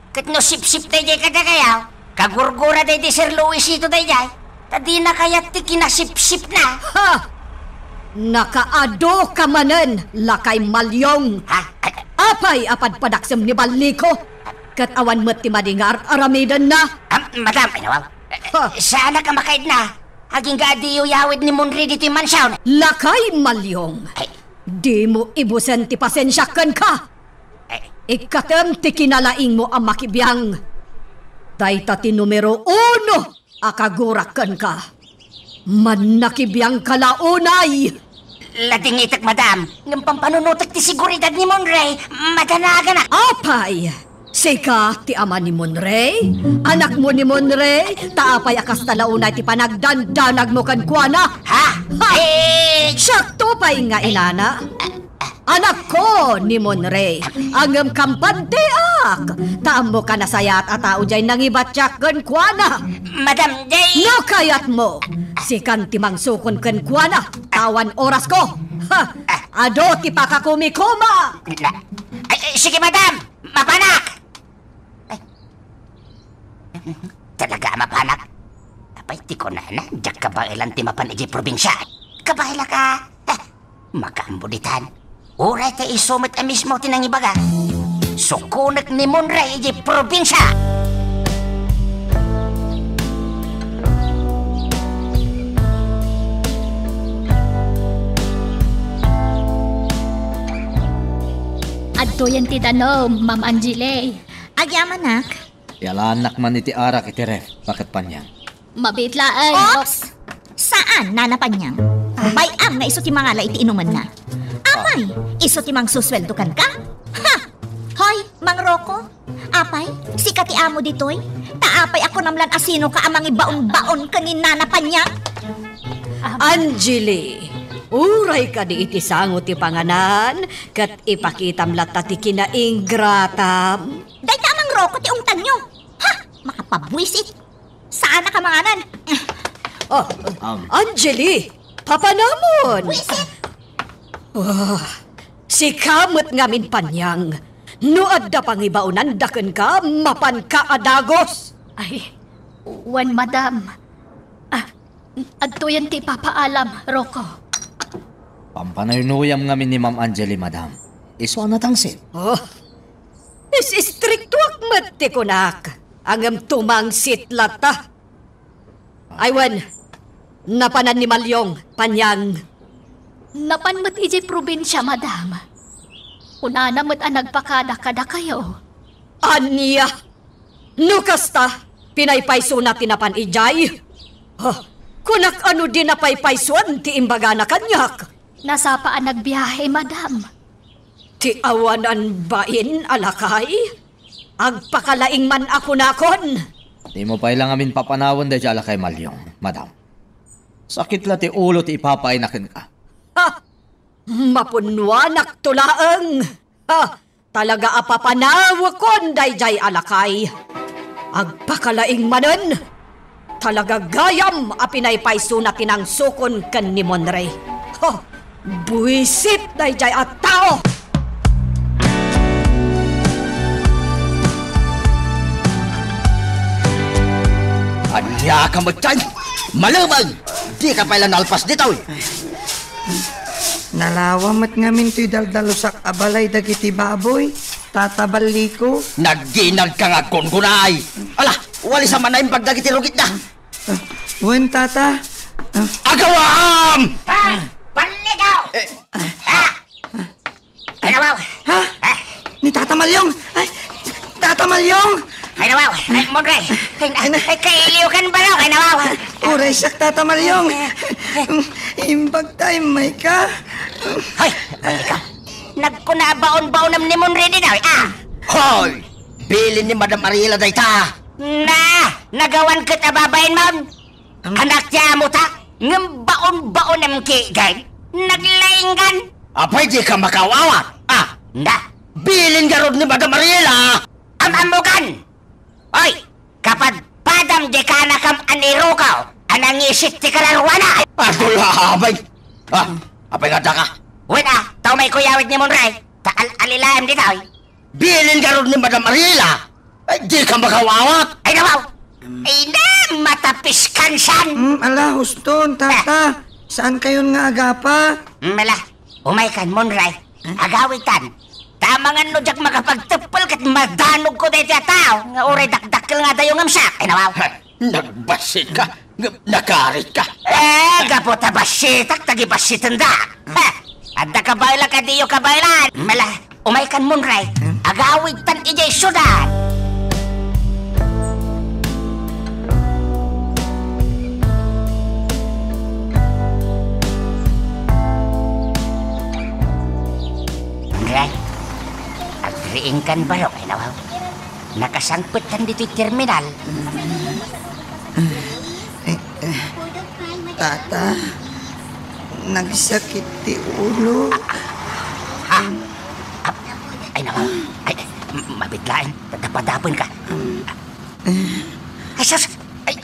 Ket no sipsip daydiay kadakayo, kagurgura daydiay Sir Luisito daydiay. Ta dina kayat ti kinasipsipna. Ha! Nakaadu ka manen, lakay Malyong. Ha? Apay a padpadaksem ni Balliko? Ket awan met ti madi nga ar-aramidenna? Ah, madam, ay, nawaw. Ha? Saanak a makaidna. Agingga a diyo yawid ni Monre ditoy mansion. Lakay Malyong. Ay. Dimo ibusen ti pasensiak kenka. Ay. Ikkatem ti kinalaingmo a makibiang. Dayta ti numero uno a kagurak kenka. Mannakibiangka la unay! Ladingitek, madam. Ngem pampanunotek ti seguridad ni Monray. Madanaganak. Apay, sika ti ama ni Monray? Anakmo ni Monray? Ta apay a kasta la unay ti panagdandanagmo kenkuana? Ha? Ha! Eh, siakto pay nga inana. Anakko ni Monray, ngem kampantiak, ta ammoka nasayaat a tao jay nangibatiak kenkuana. Madam, jay... No kayatmo, sikan ti mangsukon kenkuana, ta awan orasko. Ha! Adu ti pakakumikuma! Na, ay, ay, sige, madam! Mapanak! Ay. Talaga a mapanak? Apay ti kunana, diak kabaelan ti mapan idiay probinsia. Kabaelaka? Eh, makaammo ditan. Uray ta isu met a mismo ti nangibaga. Sukonek ni Monray idiay probinsia. Adtoyen ti danum, Ma'am Angeli. Agyamanak. Ialaannak man iti arak iti ref, baket Panyang. Mabiit laeng. Oops! Saan, Nana Panyang? Bay-am nga isu ti mangala iti inumenna. Apay, isu ti mangsusueldo kenka? Ha! Hoy, Mang Rocco, apay, sika ti amo ditoy? Ta apay a kunam lan a sinoka a mangibaon-baon ken ni Nana Panyang? Angeli, uray kadi iti sango ti panganan, ket ipakitam latta ti kinaingratam. Dayta a Mang Rocco ti ungtanyo. Ha! Makapabuisit. Saanak a manganan. Oh, Um. Angeli, papanamon. Buisit. Ah, sika met ngamin, Panyang. No adda pangibaonanda kenka, mapanka a dagus. Ay, wen, madam. Ah, adtoyen ti ipapaalam, Rocco. Pampanaynuyam ngamin ni Ma'am Angeli, madam. Isu a natangsit. Oh, is-istriktuak met ti kunak. Ngem tumangsit latta. Ay wen, napanan ni Malyong, Panyang? Napan met idiay probinsia, madam. Kunana met a nagpakada kadakayo. Ania? No kasta, pinaypaysona ti napan idiay? Huh, kunak a no di napaypaysoan ti imbagana kaniak. Nasapa a nagbiahe, madam. Ti awanan bain a lakay? Agpakalaing man a kunakon. Dimo pay la ngamin papanawen daydiay a lakay, Malyong, madam. Sakit la ti ulo ti ipapaayna kenka. Ha! Mapunnuanakto laeng. Ha! Talaga a papanawekon daydiay a lakay. Agpakalaing manen. Talaga gayam a pinaypaysona ti nangsukon ken ni Monray. Huh! Buisit daydiay a tao! Ania ka met, Chay? Malubeng! Dika pay la nalpas ditoy! Nalawa met ngamin toy daldalusak a balay dagiti baboy, Tata Balliko. Nagginadka nga aggungunay! Ala, walisa man naimbag dagiti rugitda! Ah, wen, Tata. Ah. Agawam! Ah! Balliko! Eh. Ah! Ay, nawaw! Ha? Ah! Ni Tata Malyong! Ay, Tata Malyong! Ay, nawaw! Ay, Monray! Ay, ay, ay, kailiw kan balaw! Ay, nawaw! Uray siak, Tata Malyong! Imbag ta immayka! Hoy! Balliko! Nagkuna a baon-baonam ni Monray ditoy, ah! Hoy! Bilin ni Madam Ariela dayta! Na! Nagawan ket a babainmon! Anak ti amota, ngem baon-baonem ket naglainggan. Apay dika makaawat? Ah! Na! Bilin garud ni Madam Ariela! Am-ammokan! Oy! Kapadpadam di kanakam a ni Rocco a nangisit ti kalaruana! Agulaabay! Ah! Apay nga daka? Wen a, ta umayko yawid ni Monray, ta al-alilaem ditoy. Bilin garud ni Madam Ariela! Ay, dika makaawat! Ay, nawaw! Ay, na, matapiskan sian! Hmm, ala, huston, tata. Saan kayon nga agapa? Hmm, ala, umaykan, Monray. Agawidtan. Ta amangan no diak makapagteppel ket madanogko daytoy a tao nga uray dakdakkel nga adayo ngem siak. Ay, nawaw! Nagbassitka, ngem nakaritka. Eh, gapu ta bassitak, ta gibassitenda. Ha! Adda kabaela kadiyo kabaelan. Mala, umaykan Monray. Agawidtan idiay siudad. Inkan barok, ay nawaw. Nakasangpettan ditoy terminal. Eh, eh, Tata, nagsakit ti ulo. Ah, ah, ah, ay nawaw. Ay, mabitlaen. Dadapadapen ka. Ay, sus! Ay,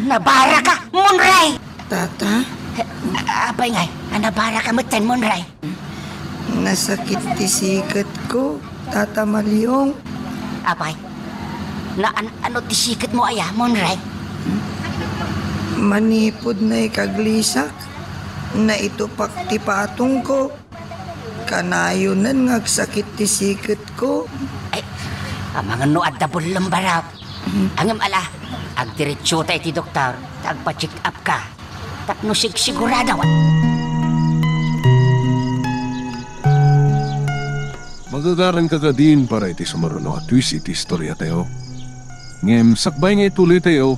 nabara ka, Monray! Tata? Apay ngay, a nabara ka metten, Monray? Nasakit ti siketko, Tata Malyong. Apay, naan-ano ti siketmo aya, Monray? Manipud naikaglisak, naitupak ti patongko. Kanayonen nga agsakit ti siketko. Ay, amangan no adda bullem, barok. Ngem ala, agdiretsota iti doktor, ta agpa-check up ka. Tapno sigsigurado. Magagaran ka kadin para iti sumaruno a twist iti istoriatayo. Ngem sakbay nga ituloytayo,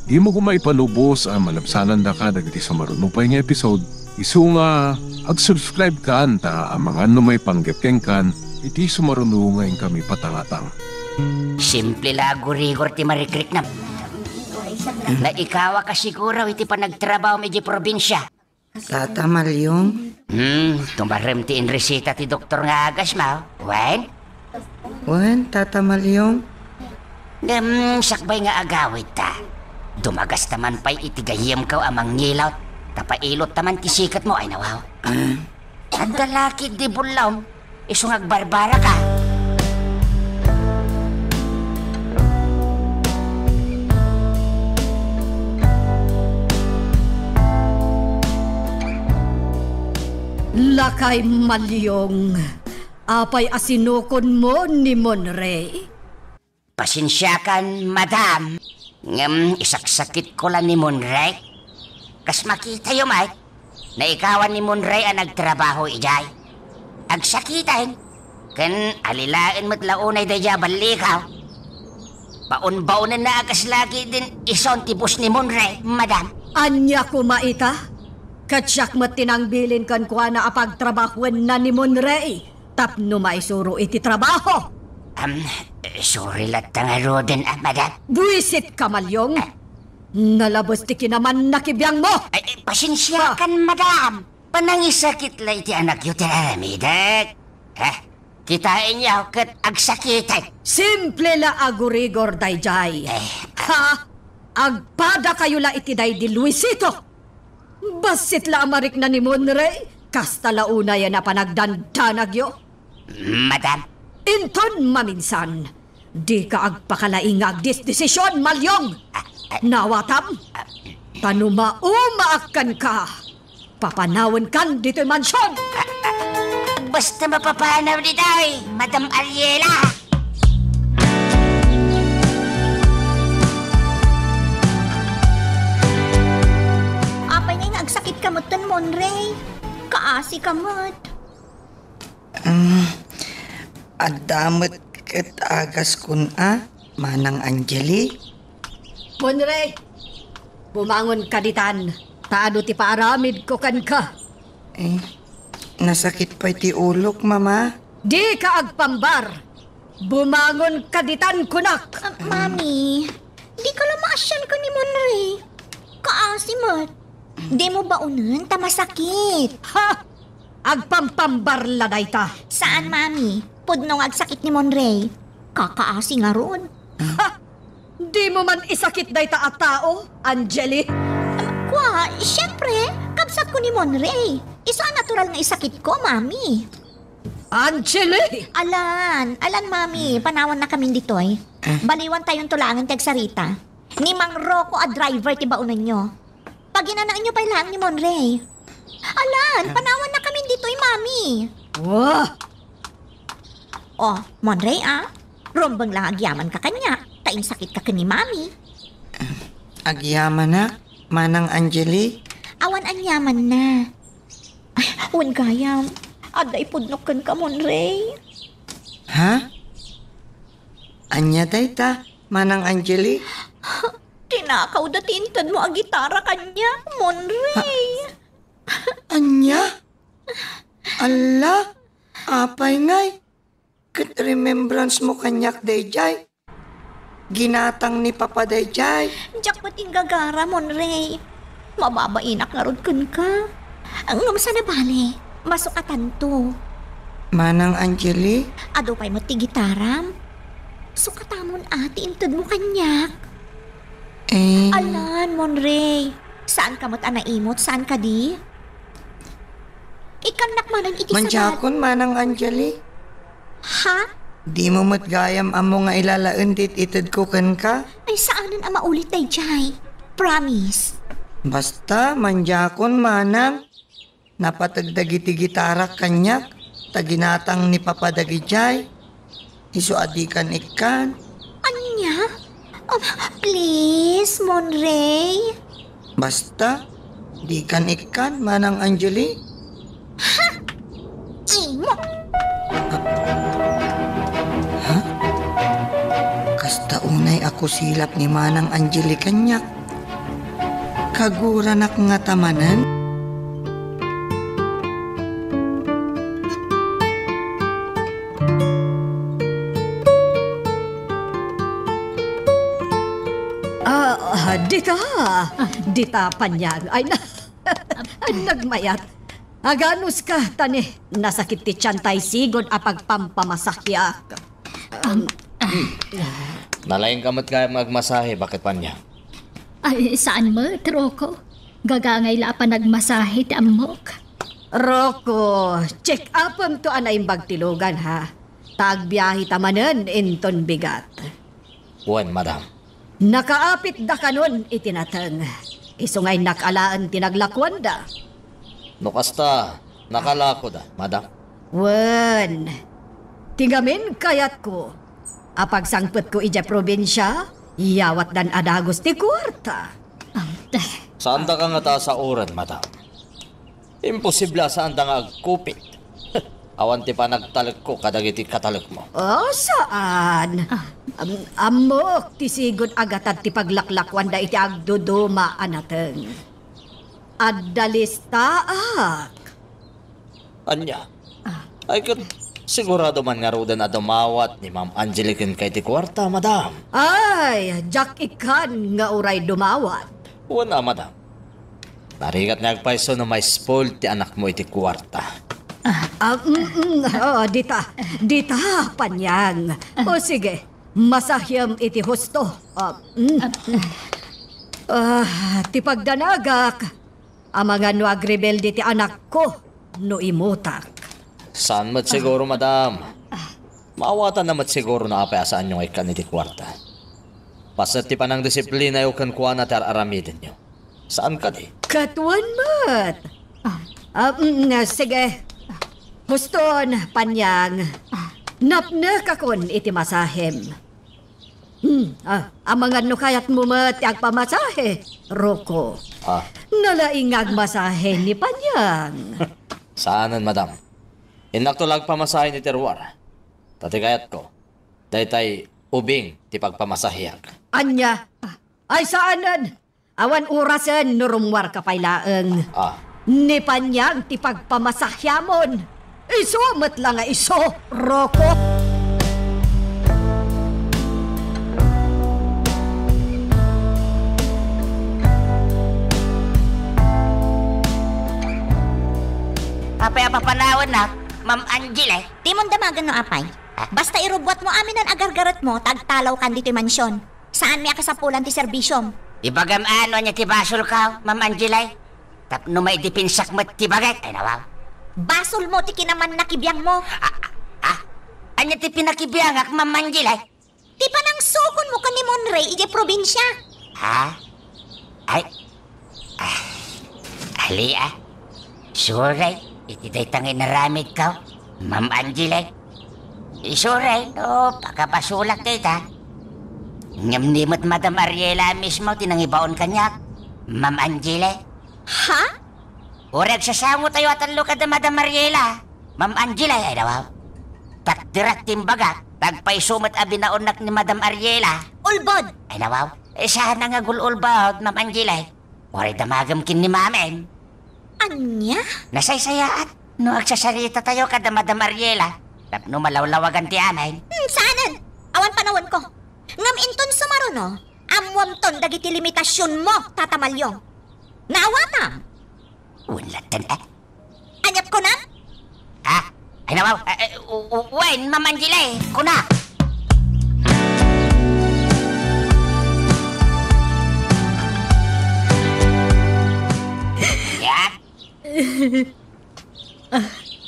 dimo koma ipalubos a malabsanandaka dagiti sumaruno pay nga episode, isu nga ag-subscribe kan ta amangan no maipanggep kenkan iti sumaruno nga inkami patangatang. Simple la a gurigor ti marikriknam. Naikawa ka siguro iti panagtrabahom iti probinsia. Tata Malyong? Hmm, tumarem ti inreseta ti doktor nga agasmo, wen? Wen, Tata Malyong? Ngem, sakbay nga agawidta, dumagasta man pay iti gayyemko a mangilot, ta pailot ta man ti siketmo, ay nawaw. Ah. Adda la ketdi bullem, isu nga agbarbara ka. Lakay Malyong, apay a sinukonmo ni Monray? Pasensiakan, madam, ngem isaksakitko la ni Monray. Kas makitayo met, naikawan ni Monray a nagtrabaho idiay. Agsakiten, ken alilaen met la unay daydiay a ballikaw. Baon-baonenna a kasla ketdin ison ti boss ni Monray, madam. Ania koma ita? Ket siak met ti nangbilin kenkuana a pagtrabahuenna ni Monray tapno maisuro iti trabaho. Am, sorry latta ngaruden, a, madam. Buisit ka, Malyong. Ah. Nalabes ti kinamanna ti biangmo. Ay, ay, pasensiakan, madam. Panangisakit la iti anakyo ti aramidek. Ha? Kitaenyo ket agsakiten. Simple la a gurigor daydiay. Eh. Ha? Agpadakayo la iti daydi Luisito. Bassit la a marikna ni Monray, kasta la unayen a panagdandanagyo. Madam. Inton maminsan, dika agpakalaing nga agdesdesision, Malyong. Ah, ah. Nawatam? Ah. Ta no maumaak kenka, papanawenkan ditoy mansion. Ah, ah. Basta mapapanaw ditoy, Madam Ariela. Apay ngay nga agsakit ka metten, Monray? Kaasi ka met. Mm, adda met ket agaskon a, Manang Angeli? Monray, bumangon ka ditan, ta adu ti paaramidko kenka. Eh, nasakit pay ti ulok, Mama. Dika agpambar! Bumangon ka ditan, kunak! Ah, Mami, dika la maasian ken ni Monray. Kaasi met. Dimo baonen ta masakit. Ha! Agpampambar la dayta. Saan, Mami. Pudno nga agsakit ni Monray. Kakaasi ngarud. Ha! Dimo man isakit dayta a tao, Angeli? Kua, siempre, kabsatko ni Monray. Isu a natural nga isakitko, Mami. Angeli! Alan, alan, Mami, panawannakamin ditoy. Ah. Baliwantayonto laengen ti agsarita. Ni Mang Rocco a driver ti baonenyo. Paginanaenyo pay laeng ni Monray. Alan, panawannakamin ditoy, Mami. Wah! Oh, Monray, ah. Rumbeng la nga agyamanka kaniak, ta insakitka ken ni Mami. Agyamanak, Manang Angeli? Awan anyamanna. Ay, wen gayam, adda ipudnok kenka, Monray. Ha? Ania dayta, Manang Angeli? Tinakawda ti intedmo a gitara kaniak, Monray. Ania? Alla, apay ngay? Ket remembrance mo kaniak daydiay? Ginatang ni Papa daydiay? Diak met inggagara, Monray. Mababainak ngarud kenka. Ngem saan a bale, masukatanto. Manang Angeli? Adu pay met ti gitaram. Sukatamon a ti intedmo kaniak. Eh. Alan, Monray. Saanka met a naimot, saan kadi? Ikkannak manen iti sabat. Mandiakon, Manang Angeli. Ha? Dimo met gayam ammo nga ilalaen ti it-itedko kenka? Ay, saanen a maulit daydiay. Promise. Basta, mandiakon, Manang. Napateg dagiti gitarak kaniak, ta ginatang ni Papa dagidiay. Isu a dikan ikkan. Ania? Um, please, Monray. Basta, dikan ikkan, Manang Angeli. Ha? Imo? Ha? Kasta unay a kusilap ni Manang Angeli kaniak. Kaguranak ngata manen? Ah, ah, dita. Dita, Panyang. Ay, na, nagmayat. Aganuska, ta ni, nasakit ti tian ta isigud a pagpampamasahiak. Um, Nalaingka met gayam nga agmasahe, baket Panyang? Ay, saan met, Rocco. Gagangay la a panagmasahe ti ammok. Rocco, check-upemto a naimbag ti lugan, ha? Ta agbiaheta manen inton bigat. Wen, madam. Nakaapitda kanon iti nateng. Isu nga innak alaen ti naglakuanda. No kasta, nakalakoda, madam. Wen, ti ngamin kayatko a pagsangpetko idiay probinsia, yawatdan a dagus ti kuarta. Saandaka ngata a saoren, madam. Imposible a saanda nga agkupit. Awan ti panagtalekko kadagiti katalekmo. Oh, saan? Ah. Am-, ammok ti sigud a gatad ti paglaklakuanda iti agduduma a nateng. Adda listaak. Ania? Ah. Ay, ket sigurado man ngaruden a dumawat ni Ma'am Angeli kenka iti kuarta, madam. Ay, diak ikkan nga uray dumawat. Wen a, madam. Narigat nga agpayso no ma-spoil ti anakmo iti kuarta. Ah, mm, mm, oh, dita. Dita, Panyang. O sige, masahiem iti husto. Ah, mm. Ah, ti pagdanagak, amangan no agrebelde ti anakko no imutak. Saan met siguro, madam. Maawatanna met siguro no apay a saanyo nga ikkan iti kuarta. Paset ti panangdisiplinayo kenkuana ti ar-aramidenyo. Saan kadi? Ket wen met. Ah. Ah, mm, sige. Huston, Panyang. Ah. Napnekakon iti masahem. Hmm, ah, amangan no kayatmo met ti agpamasahe, Rocco. Ah. Nalaing nga agmasahe ni Panyang. Saanen, madam. Innakto la agpamasahe iti ruar. Ta ti kayatko, daytay ubing ti pagpamasaheak. Ania? Ay, saanen. Awan orasen no rummuarka pay laeng. Ah. Ni Panyang ti pagpamasahiamon. Isu met la nga isu, Rocco. Apay a papanawennak, Ma'am Angel, eh? Dimon damagen no apay. Ah? Basta irubbuatmo aminen a gargaretmo, ta agtalawkan ditoy mansion. Saanmi a kasapulan ti serbisyom. Ibagam a no ania ti basolko, Ma'am Angel, ay? Tapno maidepensak met ti bagak, ay nawaw. Basolmo ti kinamannakibiangmo. Ah, ah, ah. Ania ti pinakibiangak, Ma'am Angel, ay? Ti panangsukonmo ken ni Monray idiay probinsia. Ha? Ay, Ah, ali, ah. Sorry, iti dayta nga inaramidko, Ma'am Angel, eh. Sorry, no, pakabasolak dayta. Ngem ni met Madam Ariela mismo ti nangibaon kaniak, Ma'am Angel, eh. Ha? Uray agsasangotayo a tallo kada Madam Ariela, Ma'am Angel, ay, ay, nawaw. Takderak ti imbagak, ta agpayso met a binaonnak ni Madam Ariela. Ulbod! Ay, nawaw. Eh, saan nga agul-ulbod, Ma'am Angel, ay? Uray damagem ken ni Mamem. Ania? Nasaysayaat no agsasaritatayo kada Madam Ariela. Tapno malawlawagan ti amin. Hmm, saanen. Awan panawenko. Ngem inton sumaruno, ammoamton dagiti limitasionmo, Tata Malyong. Naawatam? Wen latta, eh. Aniat kunam? Ha? Ay, nawaw. Eh, eh, u-, u-, wen, Ma'am Angela, eh. Kuna. Ya?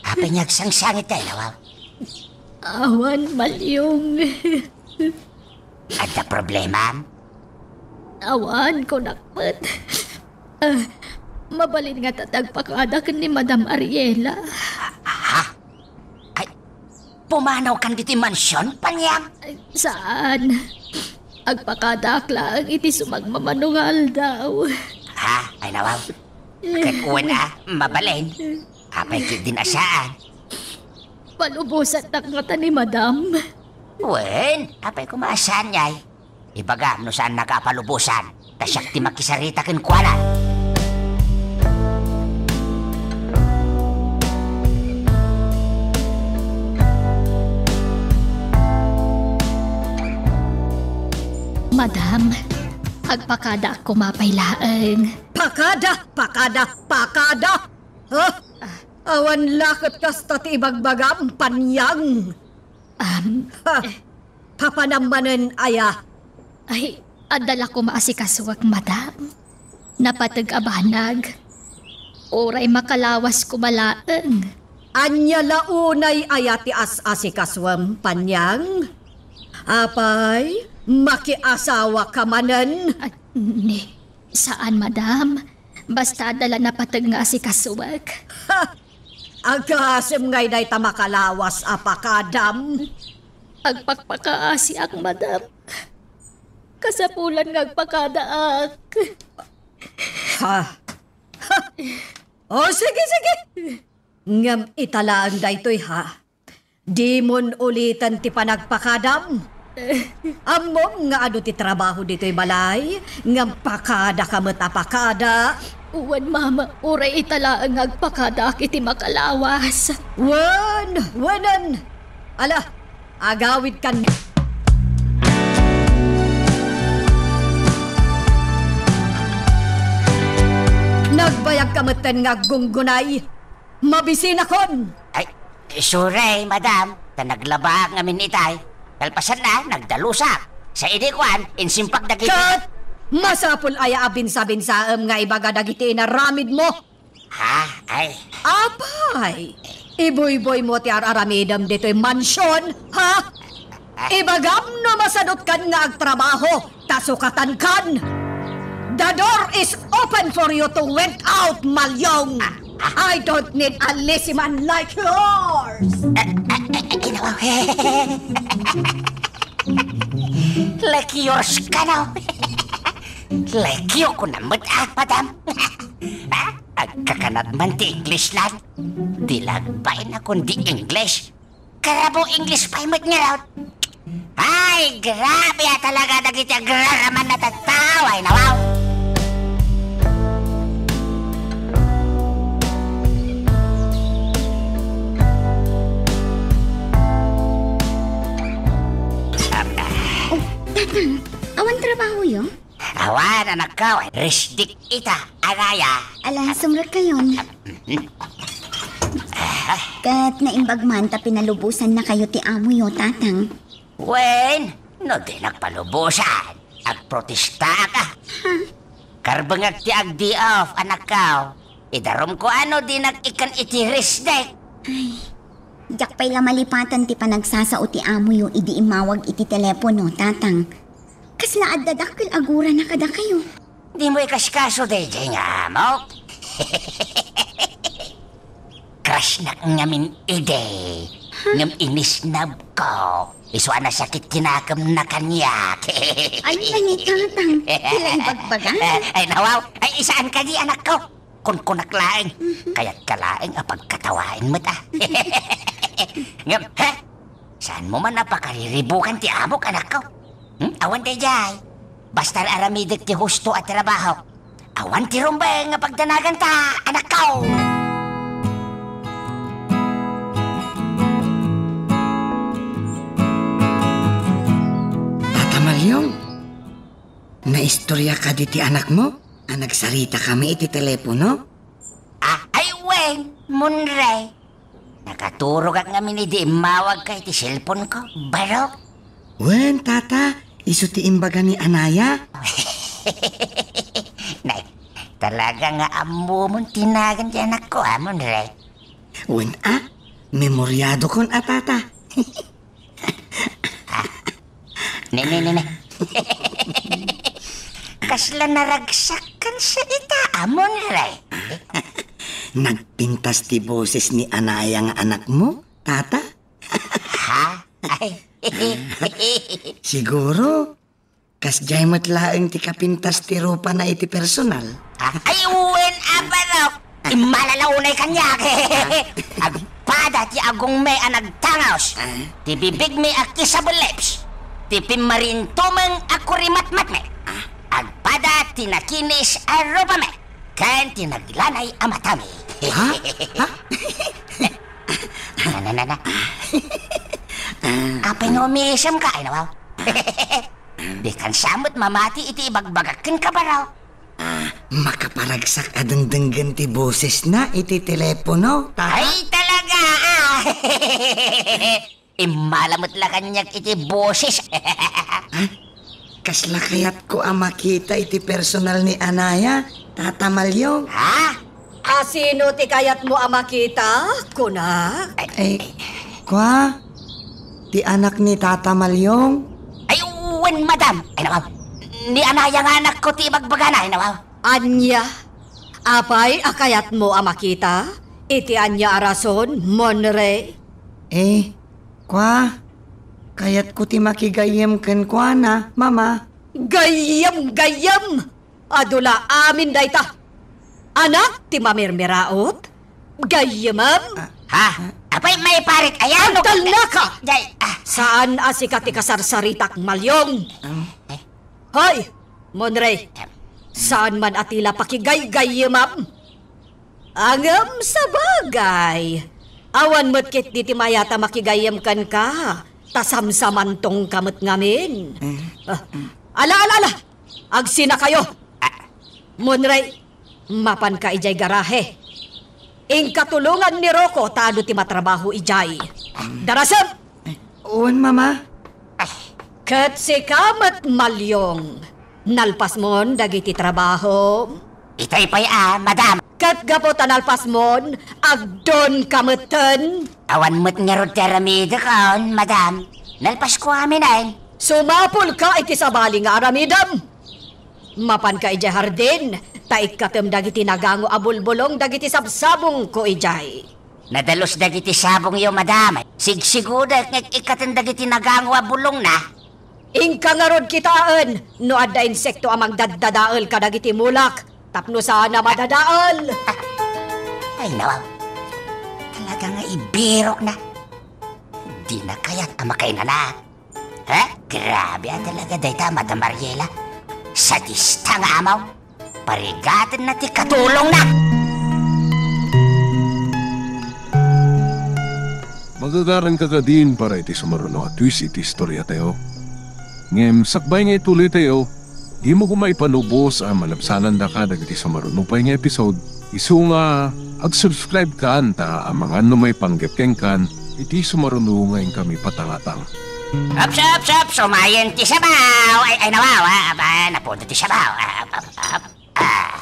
Apay nga agsangsangit tayo, nawaw? Awan, Malyong. Adda problemam? Awan, kunak met. Ah, mabalin ngata ti agpakada ken ni Madam Ariela. Ha? Ay, pumanawkan ditoy mansion, Panyang? Ay, saan. Agpakadaak laeng iti sumagmamano nga aldaw. Ha? Ay, nawaw. Ket wen a, mabalin. Apay ketdin a saan? Palubosannak ngata ni Madam. Wen, apay koma a saan, yay? Ibagam no saannaka a palubosan, ta siak ti makisarita kenkuana. Madam, agpakadaak koma pay laeng. Pakada! Pakada! Pakada! Ha? Awan la ket kasta ti ibagbagam, Panyang. Am. Ha? Papanam manen aya? Ay, adda la koma asikasuak, madam. Napateg a banag. Uray makalawas koma laeng. Ania la unay aya ti as-asikasuem, Panyang? Apay, makiasawa ka manen? Ah, ni, saan, madam. Basta adda la napateg nga asikasuak. Ha! Agasem ngay dayta makalawas a pakadam? Agpakpakaasiak, madam. Kasapulan nga agpakadaak. Ha? Ha? O, sige, sige. Ngem ita laeng daytoy, ha? Dimon uliten ti panagpakadam. Ammom nga adu ti trabaho ditoy balay, ngem pakadaka met a pakada. Wen, mama, uray ita laeng nga agpakadaak iti makalawas. Wen, wenen. Ala, agawidkan. Nagbayagka metten nga aggunggunay. Mabisinakon! Ay, sorry, madam. Ta naglabaak ngamin itay. Kalpasanna, nagdalusak. Sa idi kuan, insimpak dagiti Ket! Masapul aya a binsabinsaem nga ibaga dagiti inaramidmo? Ha? Ay. Apay! Ibuyboymo ti ar-aramidem ditoy mansion, ha? Ibagam no masanutkan nga agtrabaho, ta sukatankan. The door is open for you to went out, Malyong. I don't need a lazy man like yours. Eh, eh, eh, eh, ginawa. Like yours ka, no? Like you ko na met, ah, madam. Ah, agkakanat man ti English lang. Di lagbain akon di English. Karabo English pay met ngarud. Ay, grabe a talaga dagiti agraraman a tattao, ay nawaw. Oh, tatang, awan trabahoyo? Awan, anakko, rest day ita, anaya. Ala, sumrek kayon. Ket naimbag man ta pinalubosan na kayo ti amoyo, tatang. Wen, no di nagpalubosan, agprotestaak a. Ha? Karbengak ti ag-day off, anakko. Idarum ko a no di nagikkan iti rest day. Ay, diak pay la malipatan ti panagsasao ti amoyo idi immawag iti telepono, tatang. Kasla adda dakkel a gurana kadakayo. Dimo ikaskaso daydiay nga amok? Crush nak ngamin idi. Ngem inisnab ko. Isu a nasakit ti nakemna kaniak. Ania ni tatang? Ti la ibagbaga? Ay, nawaw. Ay, saan kadi, anakko? Kunkunak laeng, mhm, kayatka laeng a pagkatawaen met a. Ngem, ha? Saanmo man a pakariribukan ti amok, anakko? Hmm? Awan daydiay. Basta aramidek ti husto a trabaho. Awan ti rumbeng nga pagdanaganta, anakko! Naistorya kadi ti anakmo a nagsarita kami iti telepono? Ah, ay wen, Monre. Nakaturogak ngamin idi immawagka iti cellphone ko, barok. Wen, tata, isu ti imbaga ni Anaya. Nay, talaga nga ammomon ti nagan ti anakko, a, Monre. Wen a, memoryadokon a, tata. Ah, ne, ne, ne, ne. Kasla naragsak kan sa ita, a, Monre. Nagpintas ti boses ni Anaya nga anakmo, tata? Ha? Ay. Siguro, kasdiay met laeng ti kapintas ti rupana iti personal. Ah, ay, wen a, barok. Immalalaw unay kaniak. Agpada ti agongmi a nagtangos. Ah. Ti bibigmi a kissable lips. Ti pimmarintumeng a kurimatmatmi. Ah. Agpada ti nakinis a rupami. Ken ti naglanay a matami. Ha? Ha? Na, na, na, na. Ah. Apay nga umiisem ka, ay nawaw. Di kan sa met mamati iti ibagbagak kenka, barok. Ah, makaparagsak a dengdenggen ti bosesna iti telepono, tata? Ay, talaga, ah. Immala met la kaniak iti boses. Ah, kasla kayatko a makita iti personal ni Anaya, Tata Malyong. Ha? A sino ti kayatmo a makita, kunak? Ay, kua, ti anak ni Tata Malyong. Ay, wen, madam. Ay, nawaw. Ni Anaya nga anakko ti ibagbagana, ay, nawaw. Ania? Apay a kayatmo a makita? Iti ania a rason, Monre? Eh, kua, kayatko ti makigayyem kenkuana, Mama. Gayyem, gayyem! Adu la amin dayta. Anak ti mamirmiraot? Gayyemem? Ah. Ha? Apay, maiparit, ayan, no? Agtalnaka! Jay, ah. Saan a sika ti kasarsaritak, Malyong? Ah. Hoy, Monre, saan man a ti la pakigaygayyemam? Ngem sabagay, awan met ketdi ti mayat a makigayyem kenka, ta samsamantongka met ngamin. Eh. Ah, ala, ala, ala! Agsinakayo! Monre, mapanka idiay garahe. Inka tulongan ni Rocco ta adu ti matrabaho idiay. Darasem! Wen, Mama. Ket sika met, Malyong, nalpasmon dagiti trabahom? Itay pay a, madam. Ket gapu ta nalpasmon, agdonka metten? Awan met ngarud ti aramidekon, madam. Nalpasko aminen. Sumapulka iti sabali nga aramidem. Mapanka idiay hardin, ta ikkatem dagiti nagango a bulbulong dagiti sabsabongko idiay. Nadalus dagiti sabongyo, madam. Sigsigudek nga ikkaten dagiti nagango a bulongna. Inka ngarud kitaen no adda insekto a mangdaddadael kadagiti mulak tapno saan a madadael. Ay, nawaw. Talaga nga ibirokna. Dina kayat a makainana. Ha? Grabe a talaga dayta, Madam Mariela. Sadista nga amaw. Parigatenna ti katulongna. Magagaranka kadin para iti sumaruno a twist iti istoriatayo. Ngem sakbay nga ituloytayo, dimo koma ipanubos a malabsanandaka dagiti sumaruno pay nga episode. Isu nga, ag-subscribe kan ta amangan no maipanggep kenkan iti sumaruno nga inkami patangatang. Ups, ups, ups! Umayen ti sabaw! Ay, ay, nawawa! Aba, napuno ti sabaw! Ah, ap, ap, ap. Ah,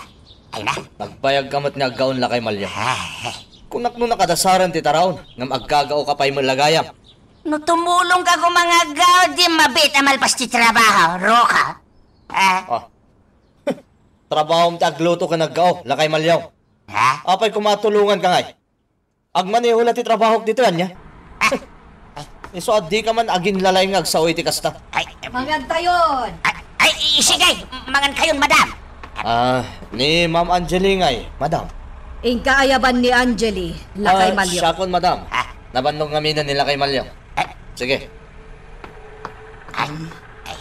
ay na. Nagbayagka met nga aggaon, Lakay Malyong. Ah, eh. Kunak no nakadasaran ti taraon, ngem aggagaoka pay met la gayam. No tumulongka koma nga aggaw, di mabiit a malpas ti trabaho, Rocco. Ah. Ah. Trabahom ti agluto ken aggao, Lakay Malyong. Ha? Apay koma a tulonganka ngay? Agmaneho la ti trabahok ditoy, ania? Ah. Isu a dika man aginlalay nga agsao iti kasta. Ay, em. Mangantayon! Ay, ay, sige, mangankayon, madam. Ah, ni Ma'am Angeli ngay, madam. Inka ayaban ni Angeli, Lakay Malyong. Ah, siakon, madam. Ah. Nabannog ngaminen ni Lakay Malyong. Eh. Sige. Ay, ay.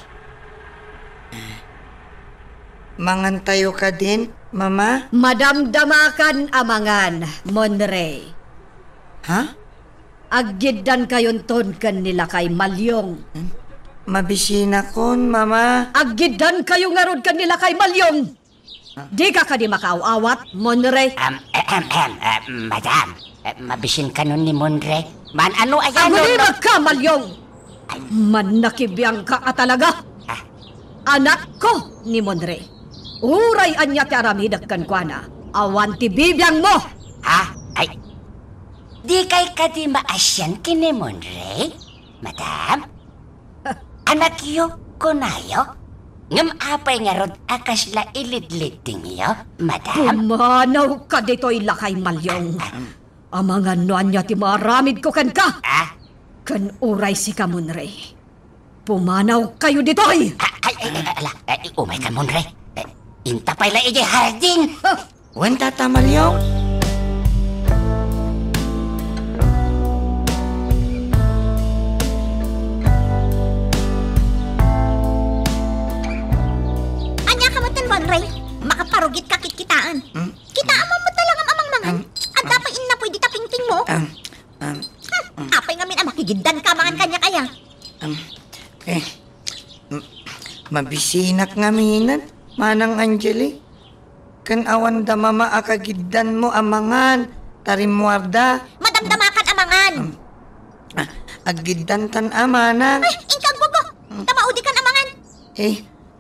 Mangantayo kadin, Mama? Madamdamakan a mangan, Monre. Ha? Aggiddankayonton ken ni Lakay Malyong. Hmm? Mabisinakon, Mama. Aggiddankayo ngarud ken ni Lakay Malyong. Dika kadi makaaw-awat, Monre? Am, ehem, ehem, eh, madam, eh, mabisin kanon ni Monre? Maan-ano aya no, no? Agulibagka, Malyong! Ay. Mannakibiangka a talaga. Ah. Anakko ni Monre. Uray ania ti aramidek kenkuana, awan ti bibiangmo. Ha? Ay. Dikay kadi maasian ken ni Monre, madam? Anakyo, kunayo? Ngem apay ngarud a kasla ilidliddingyo, madam? Pumanawka ditoy, Lakay Malyong. Ah, ah. Amangan no ania ti maaramidko kenka. Ah? Ken uray sika, Monre. Pumanawkayo ditoy! Ah, ay, ay, ay, ala, ay, umayka, Monre. Eh, inta pay la idiay hardin. Ah! Wen, Tata Malyong? Ania ka metten, Monre? Makaparugitka kitkitaen. Hmm? Kitaem met talaga a mangmangan. Am, adda am. Pay innapuy dita pingpingmo. Am, am, hmm, am. Apay ngamin a makigiddanka a mangan kaniak aya? Am, eh, m-, mabisinak ngamin, Manang Angeli. Ken awanda Mama a kagiddanmo a mangan, ta rimmuarda. Madamdamakan a mangan. Am, ah, aggiddantan a, Manang. Ay, inka agbubo. Hmm. Ta maudikan a mangan. Eh,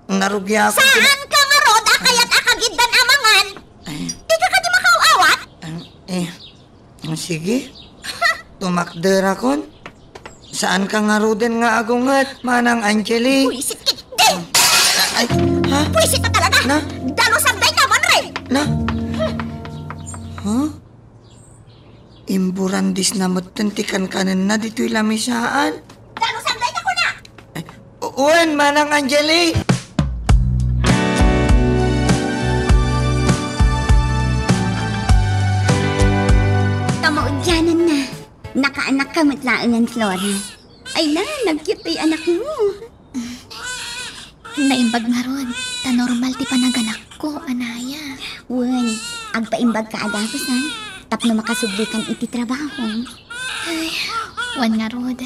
narugiak. Saanka ngarud a kayat a kagiddan a mangan? Ay. Dika kadi makaaw-awat? Am, eh, Sige. Tumakderakon. Saanka ngaruden nga agunget, Manang Angeli? Buisit ket di! Ay, ha? Buisit na talaga! Na? Dalusan dayta, Monre! Na? Ha? Imburandisna metten ti kankanenna ditoy lamisaan. Dalusan dayta kuna! Ay, wen, Manang Angeli! Ta maudiananna, nakaanakka met laengen, Flora. Ay na, nagcute toy anakmo. Naimbag ngarud, ta normal ti panaganakko, anaya. Wen, agpaimbagka a dagus, a, tapno makasubli kan iti trabaho. Ay, wen ngarud.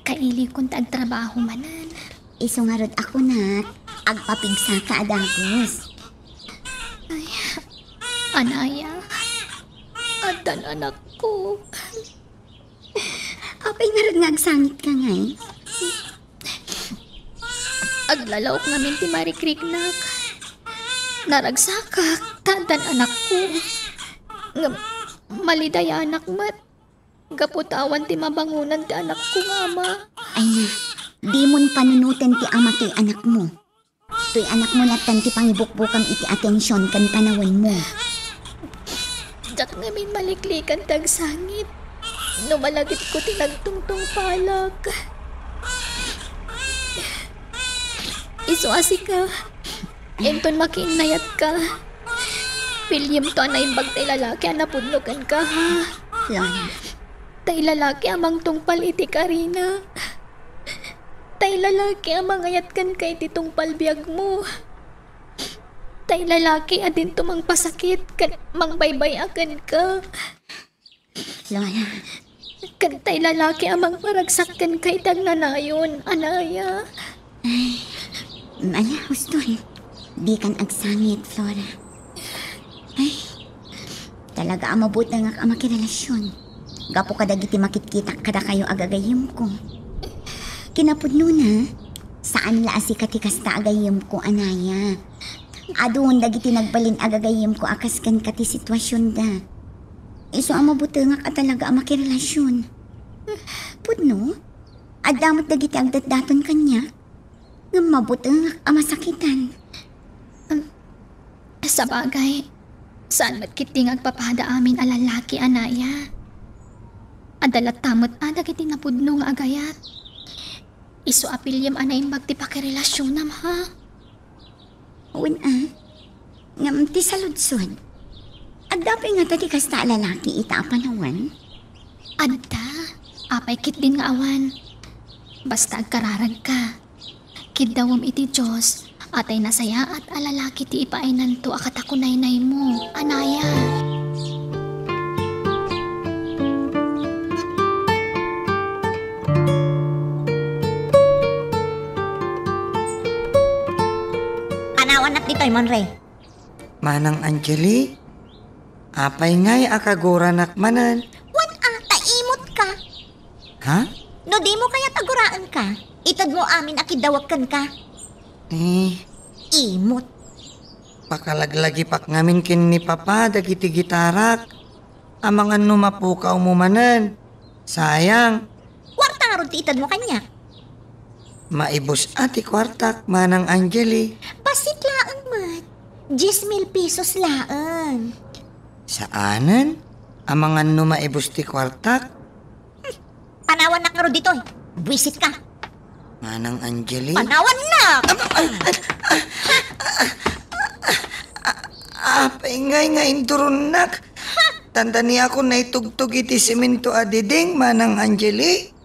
Kailiwkon ta agtrabaho manen. Isu ngarud a kunak, agpapigsaka a dagus. Ay, anaya, addan anakko. Apay ngarud nga agsangitka, ngay? Aglalaok ngamin ti marikriknak. Naragsakak, ta addan anakko. Ngem, malidayanak met. Gapu ta awan ti mabangonan ti anakko nga ama. Ay na, dimon panunoten ti ama toy anakmo. Toy anakmo lattan ti pangibukbukam iti atension ken panawenmo. Diak ngamin maliklikan ti agsangit no malagipko ti nagtungtungpalak. Isu a sika, inton makiinnayatka, piliem to a naimbag tay lalaki a napudno kenka, ha? Flora. Tay lalaki a mangtungpal iti karina. Tay lalaki a mangayat kenka iti tungpal biagmo. Tay lalaki a dinto mangpasakit ken mangbaybay-a kenka. Flora. Ken tay lalaki a mangparagsak kenka iti agnanayon, anaya. Ay, ala, huston. Dikan agsangit, Flora. Ay, talaga a mabutengak a makirelasion. Gapu kadagiti makitkitak kadakayo a gagayyemko. Kinapudnona, saan la a sika ti kasta a gayyemko, anaya. Adun dagiti nagbalin a gagayyemko a kas kenka ti situasionda. Isu a mabutengak a talaga a makirelasion. Pudno, adda met dagiti agdatdaton kaniak. Ngem mabutengak a masakitan. Um, sabagay, saan met ketdi nga agpapada amin a lalaki, anaya. Adda latta met a dagiti napudno nga agayat. Isu a piliem a naimbag ti pakirelasionam, ha? Wen a, ngem ti saludsod, adda pay ngata ti kasta a lalaki ita a panawen? Adda, apay ketdin nga awan. Basta agkararagka. Kiddawem iti Dios, a tay nasayaat a lalaki ti ipaaynanto a katakunaynaymo, anaya. Henry. Manang Angeli, apay ngay a kaguranak manen? Wen a, ta imot ka. Ha? No dimo kayat a guraen ka, itedmo amin a kiddawek kenka. Eh. Imot. Pakalaglagipak ngamin ken ni Papa dagiti gitarak. Amangan no mapukawmo manen. Sayang. Kuarta ngarud ti itedmo kaniak. Maibus a ti kuartak, Manang Angeli. Bassit laeng met. Diez mil pesos laeng. Saanen? Amangan no maibus ti kuartak? Panawannak ngarud ditoy. Buisit ka. Manang Angeli? Panawannak! Apay ngay nga induronnak? Tandaniakon naitugtog iti semento a diding, Manang Angeli?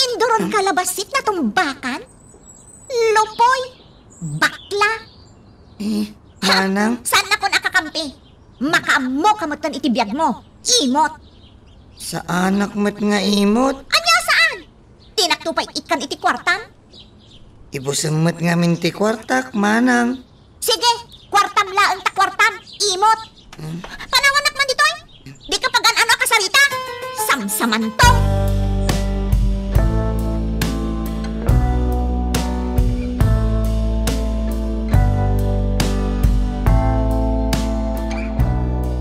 Induron ka la bassit natumbakan? Lupoy! Bakla! Eh, Manang? Saannakon a kakampi. Makaammo ka metten iti biagmo. Imot! Saanak met nga imot. Ania saan? Dinakto pay ikkan iti kuartam? Ibusem met ngamin ti kuartak, Manang. Sige, kuartam laeng ta kuartam. Imot. Hmm? Panawannak man ditoy. Dika pagan-ano a kasarita. Samsamanto.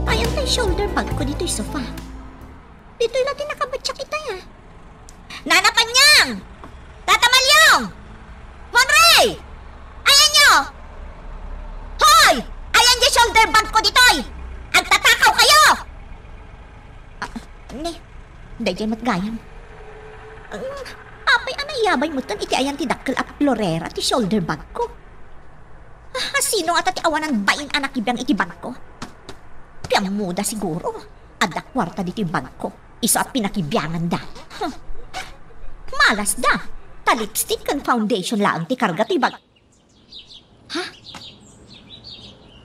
Ayan tay shoulder bag ko ditoy sofa. Ditoy la ti nakabatiak itay, ah. Nana Panyang! Tata Malyong! Monray! Ayanyo! Hoy! Ayan di shoulder bag ko ditoy! Agtatakaw kayo! Ah, ne, daydiay met gayam. Ah, apay a naiyabay metten iti ayan ti dakkel a florera ti shoulder bag ko. Ah, sino ngata ti awanan bain a nakibiang iti bag ko? Piammoda siguro. Adda kuarta ditoy bag ko. Isu a pinakibianganda. Huh. Malasda. Ta lipstick ken foundation laeng ti karga ti bag. Ha?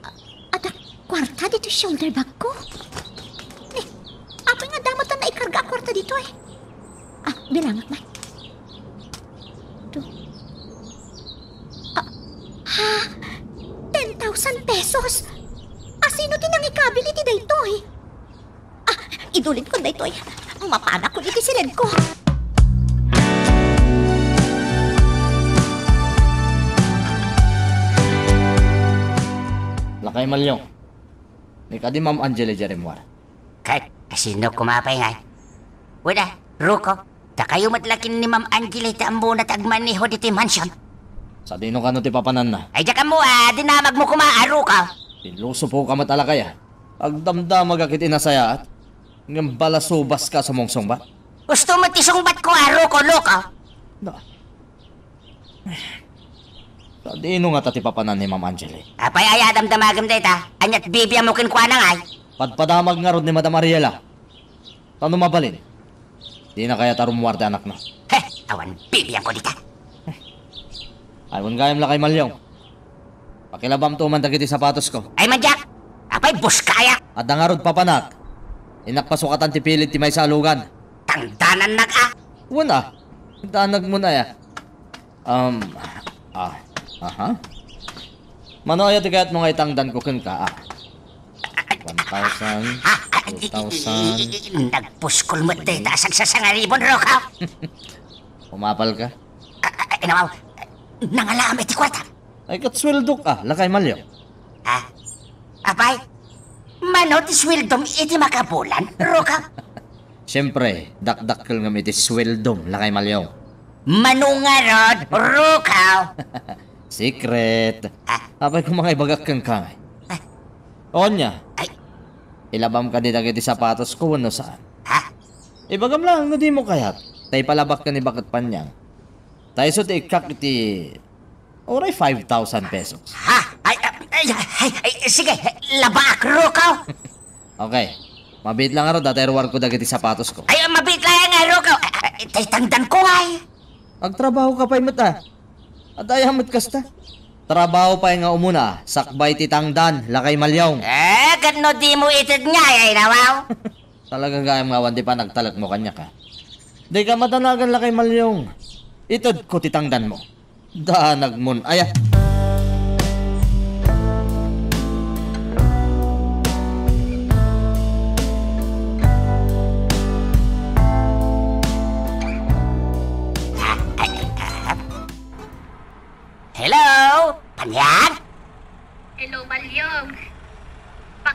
A-, adda kuarta ditoy shoulder bag ko? Eh, apay nga adda met naikarga a kuarta ditoy? Ah, bilangak man. Two. Ah, ha? Ten thousand pesos? Asino ti nangikabil iti daytoy? Ah, idulinkon daytoy. Mapanakon iti siledko. Lakay Malyong, ni kadi Ma'am Angeli diay rimmuar? Ket, asino koma pay ngay? Wala, Ruko. Dakayo met la ken ni Ma'am Angeli ti ammona ti agmaneho ditoy mansion. Sadino kano ti papananna? Ay, diak ammo a, dinamagmo koma a, Ruko. Pilosopo ka met a lakay, a. Agdamdamagak iti nasayaat, ngem balasubas ka a sumungsungbat. Usto met ti sungbatko a, Ruko, Luko. Na. Sadino ngata ti papanan ni Ma'am Angeli? Apay aya a damdamagem dayta? Ania't bibiangmo kenkuana ngay? Padpadamag ngarud ni Madam Ariela. Ta no mabalin, dina kayat a rummuar ti anakna. He, awan bibiangko dita. Ay, wen gayam, Lakay Malyong. Pakilabamto man dagiti sapatosko. Ay, madiak! Apay, buska aya! Adda ngarud papanak. Innak pasukatan ti pilid ti maysa a lugan. Tangdanannak a! Wen a. Tangdanagmo aya. Um, ah, aha. Mano aya ti kayatmo nga itangdanko kenka, ah? One thousand, two thousand. Nagpuskol met dayta a sagsasangaribon, Ruko. Umapal ka? Ah, ah, inaw, nangalaam iti kuarta. Ay, ket sueldok, ah, Lakay Malyong. Ha? Apay, mano ti sueldom iti makabulan, Ruko? Siempre, dakdakkel ngem iti sueldom, Lakay Malyong. Mano ngarud, Ruko? Secret. Ah. Apay, koma nga ibagak kenka, ngay. Ah. Onya. Ay. Ilabam kadi dagiti sapatosko wenno saan? Ha? Ibagam laeng no dimo kayat. Ta ipalabak ken ni Baket Panyang. Ta isu ti ikkak iti Uray five thousand pesos. Ha? Ay, ay, ay, ay, ay, sige, labaak, Ruko. Okay. Mabiit lang ngarud, ta iruarko dagiti sapatosko. Ay, mabiit lang nga, Ruko. Ay, ay, tay tangdanko ngay. Agtrabaho ka pay met, ah. Adda aya met kasta. Trabaho pay nga umuna, sakbay ti tangdan, Lakay Malyong. Eh, ket no dimo ited ngay, ay nawaw. Talaga gayam nga awan ti panagtalekmo kaniak, a. Dika madanagan, Lakay Malyong. Itedko ti tangdanmo. Danagmon aya.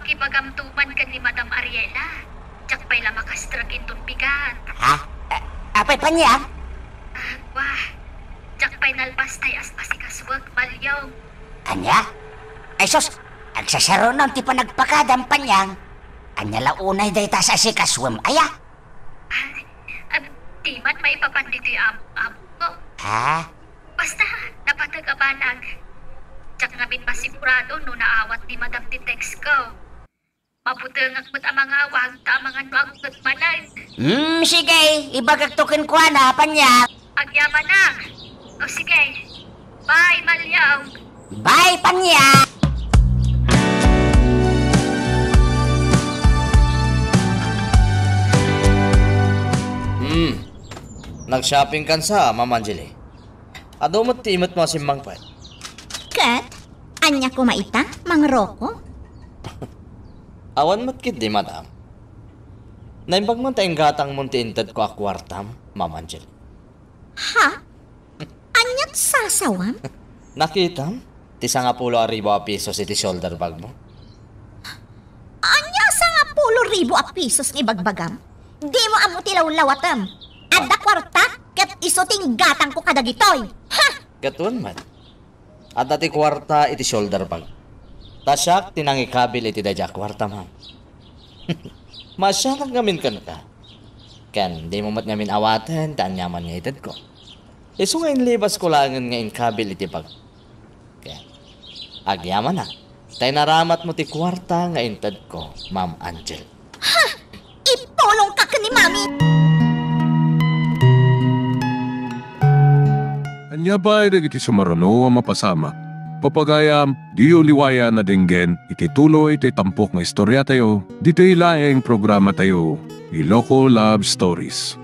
Ibagamto man ken ni Madam Ariela. Diak pay la makastrek inton bigat. Ha? A-, apay, Panyang? Agwa. Diak pay nalpas tay as-asikasuek, Malyong. Ania? Ay sus, agsasarunon ti panagpakadam, Panyang. Ania la unay dayta as-asikasuem, aya? Ah, di man maipapan ditoy am-, amo ko. Ha? Basta, napateg a banag. Diak ngamin masigurado no naawat ni Madam ti text ko. Mabutengak met a mangawag, ta amangan no agpet manen. Hmm, sige, ibagakto kenkuana, Panyang. Agyamanak. O sige. Bye, Malyong. Bye, Panyang. Hmm. Nag-shopping kan sa, Ma'am Angeli? Adu met ti imetmo a simmangpet. Ket, ania koma ita, Mang Rocco? Awan met ketdi, Madam. Naimbag man ta inggatangmon ti intedko a kuartam, Ma'am Angeli. Ha? Aniat sasawam? Nakitam? Ti sangapulo a ribu a pisos iti shoulder bagmo. Ania sangapulo ribu a pisos nga ibagbagam? Dimo ammo ti lawlawatem. Adda kuarta, ket isu ti inggatangko kadagitoy. Ha? Ket wen met. Adda ti kuarta iti shoulder bag. Ta siak ti nangikabil iti daydiay a kuarta, ma'am. Maasianak ngamin kenka. Ken dimo met ngamin awaten ti aniaman nga itedko. Isu nga inlibasko laengen nga inkabil iti bag. Ken agyamanak, ta inaramatmo ti kuarta nga intedko, Ma'am Angel. Ha! Ipulongka ken ni Mami! Ania pay dagiti sumaruno a mapasamak? Papagayam, diyo liwayan a denggen iti tuloy ti tampok nga istoriatayo, ditoy laeng programatayo, Iloko Love Stories.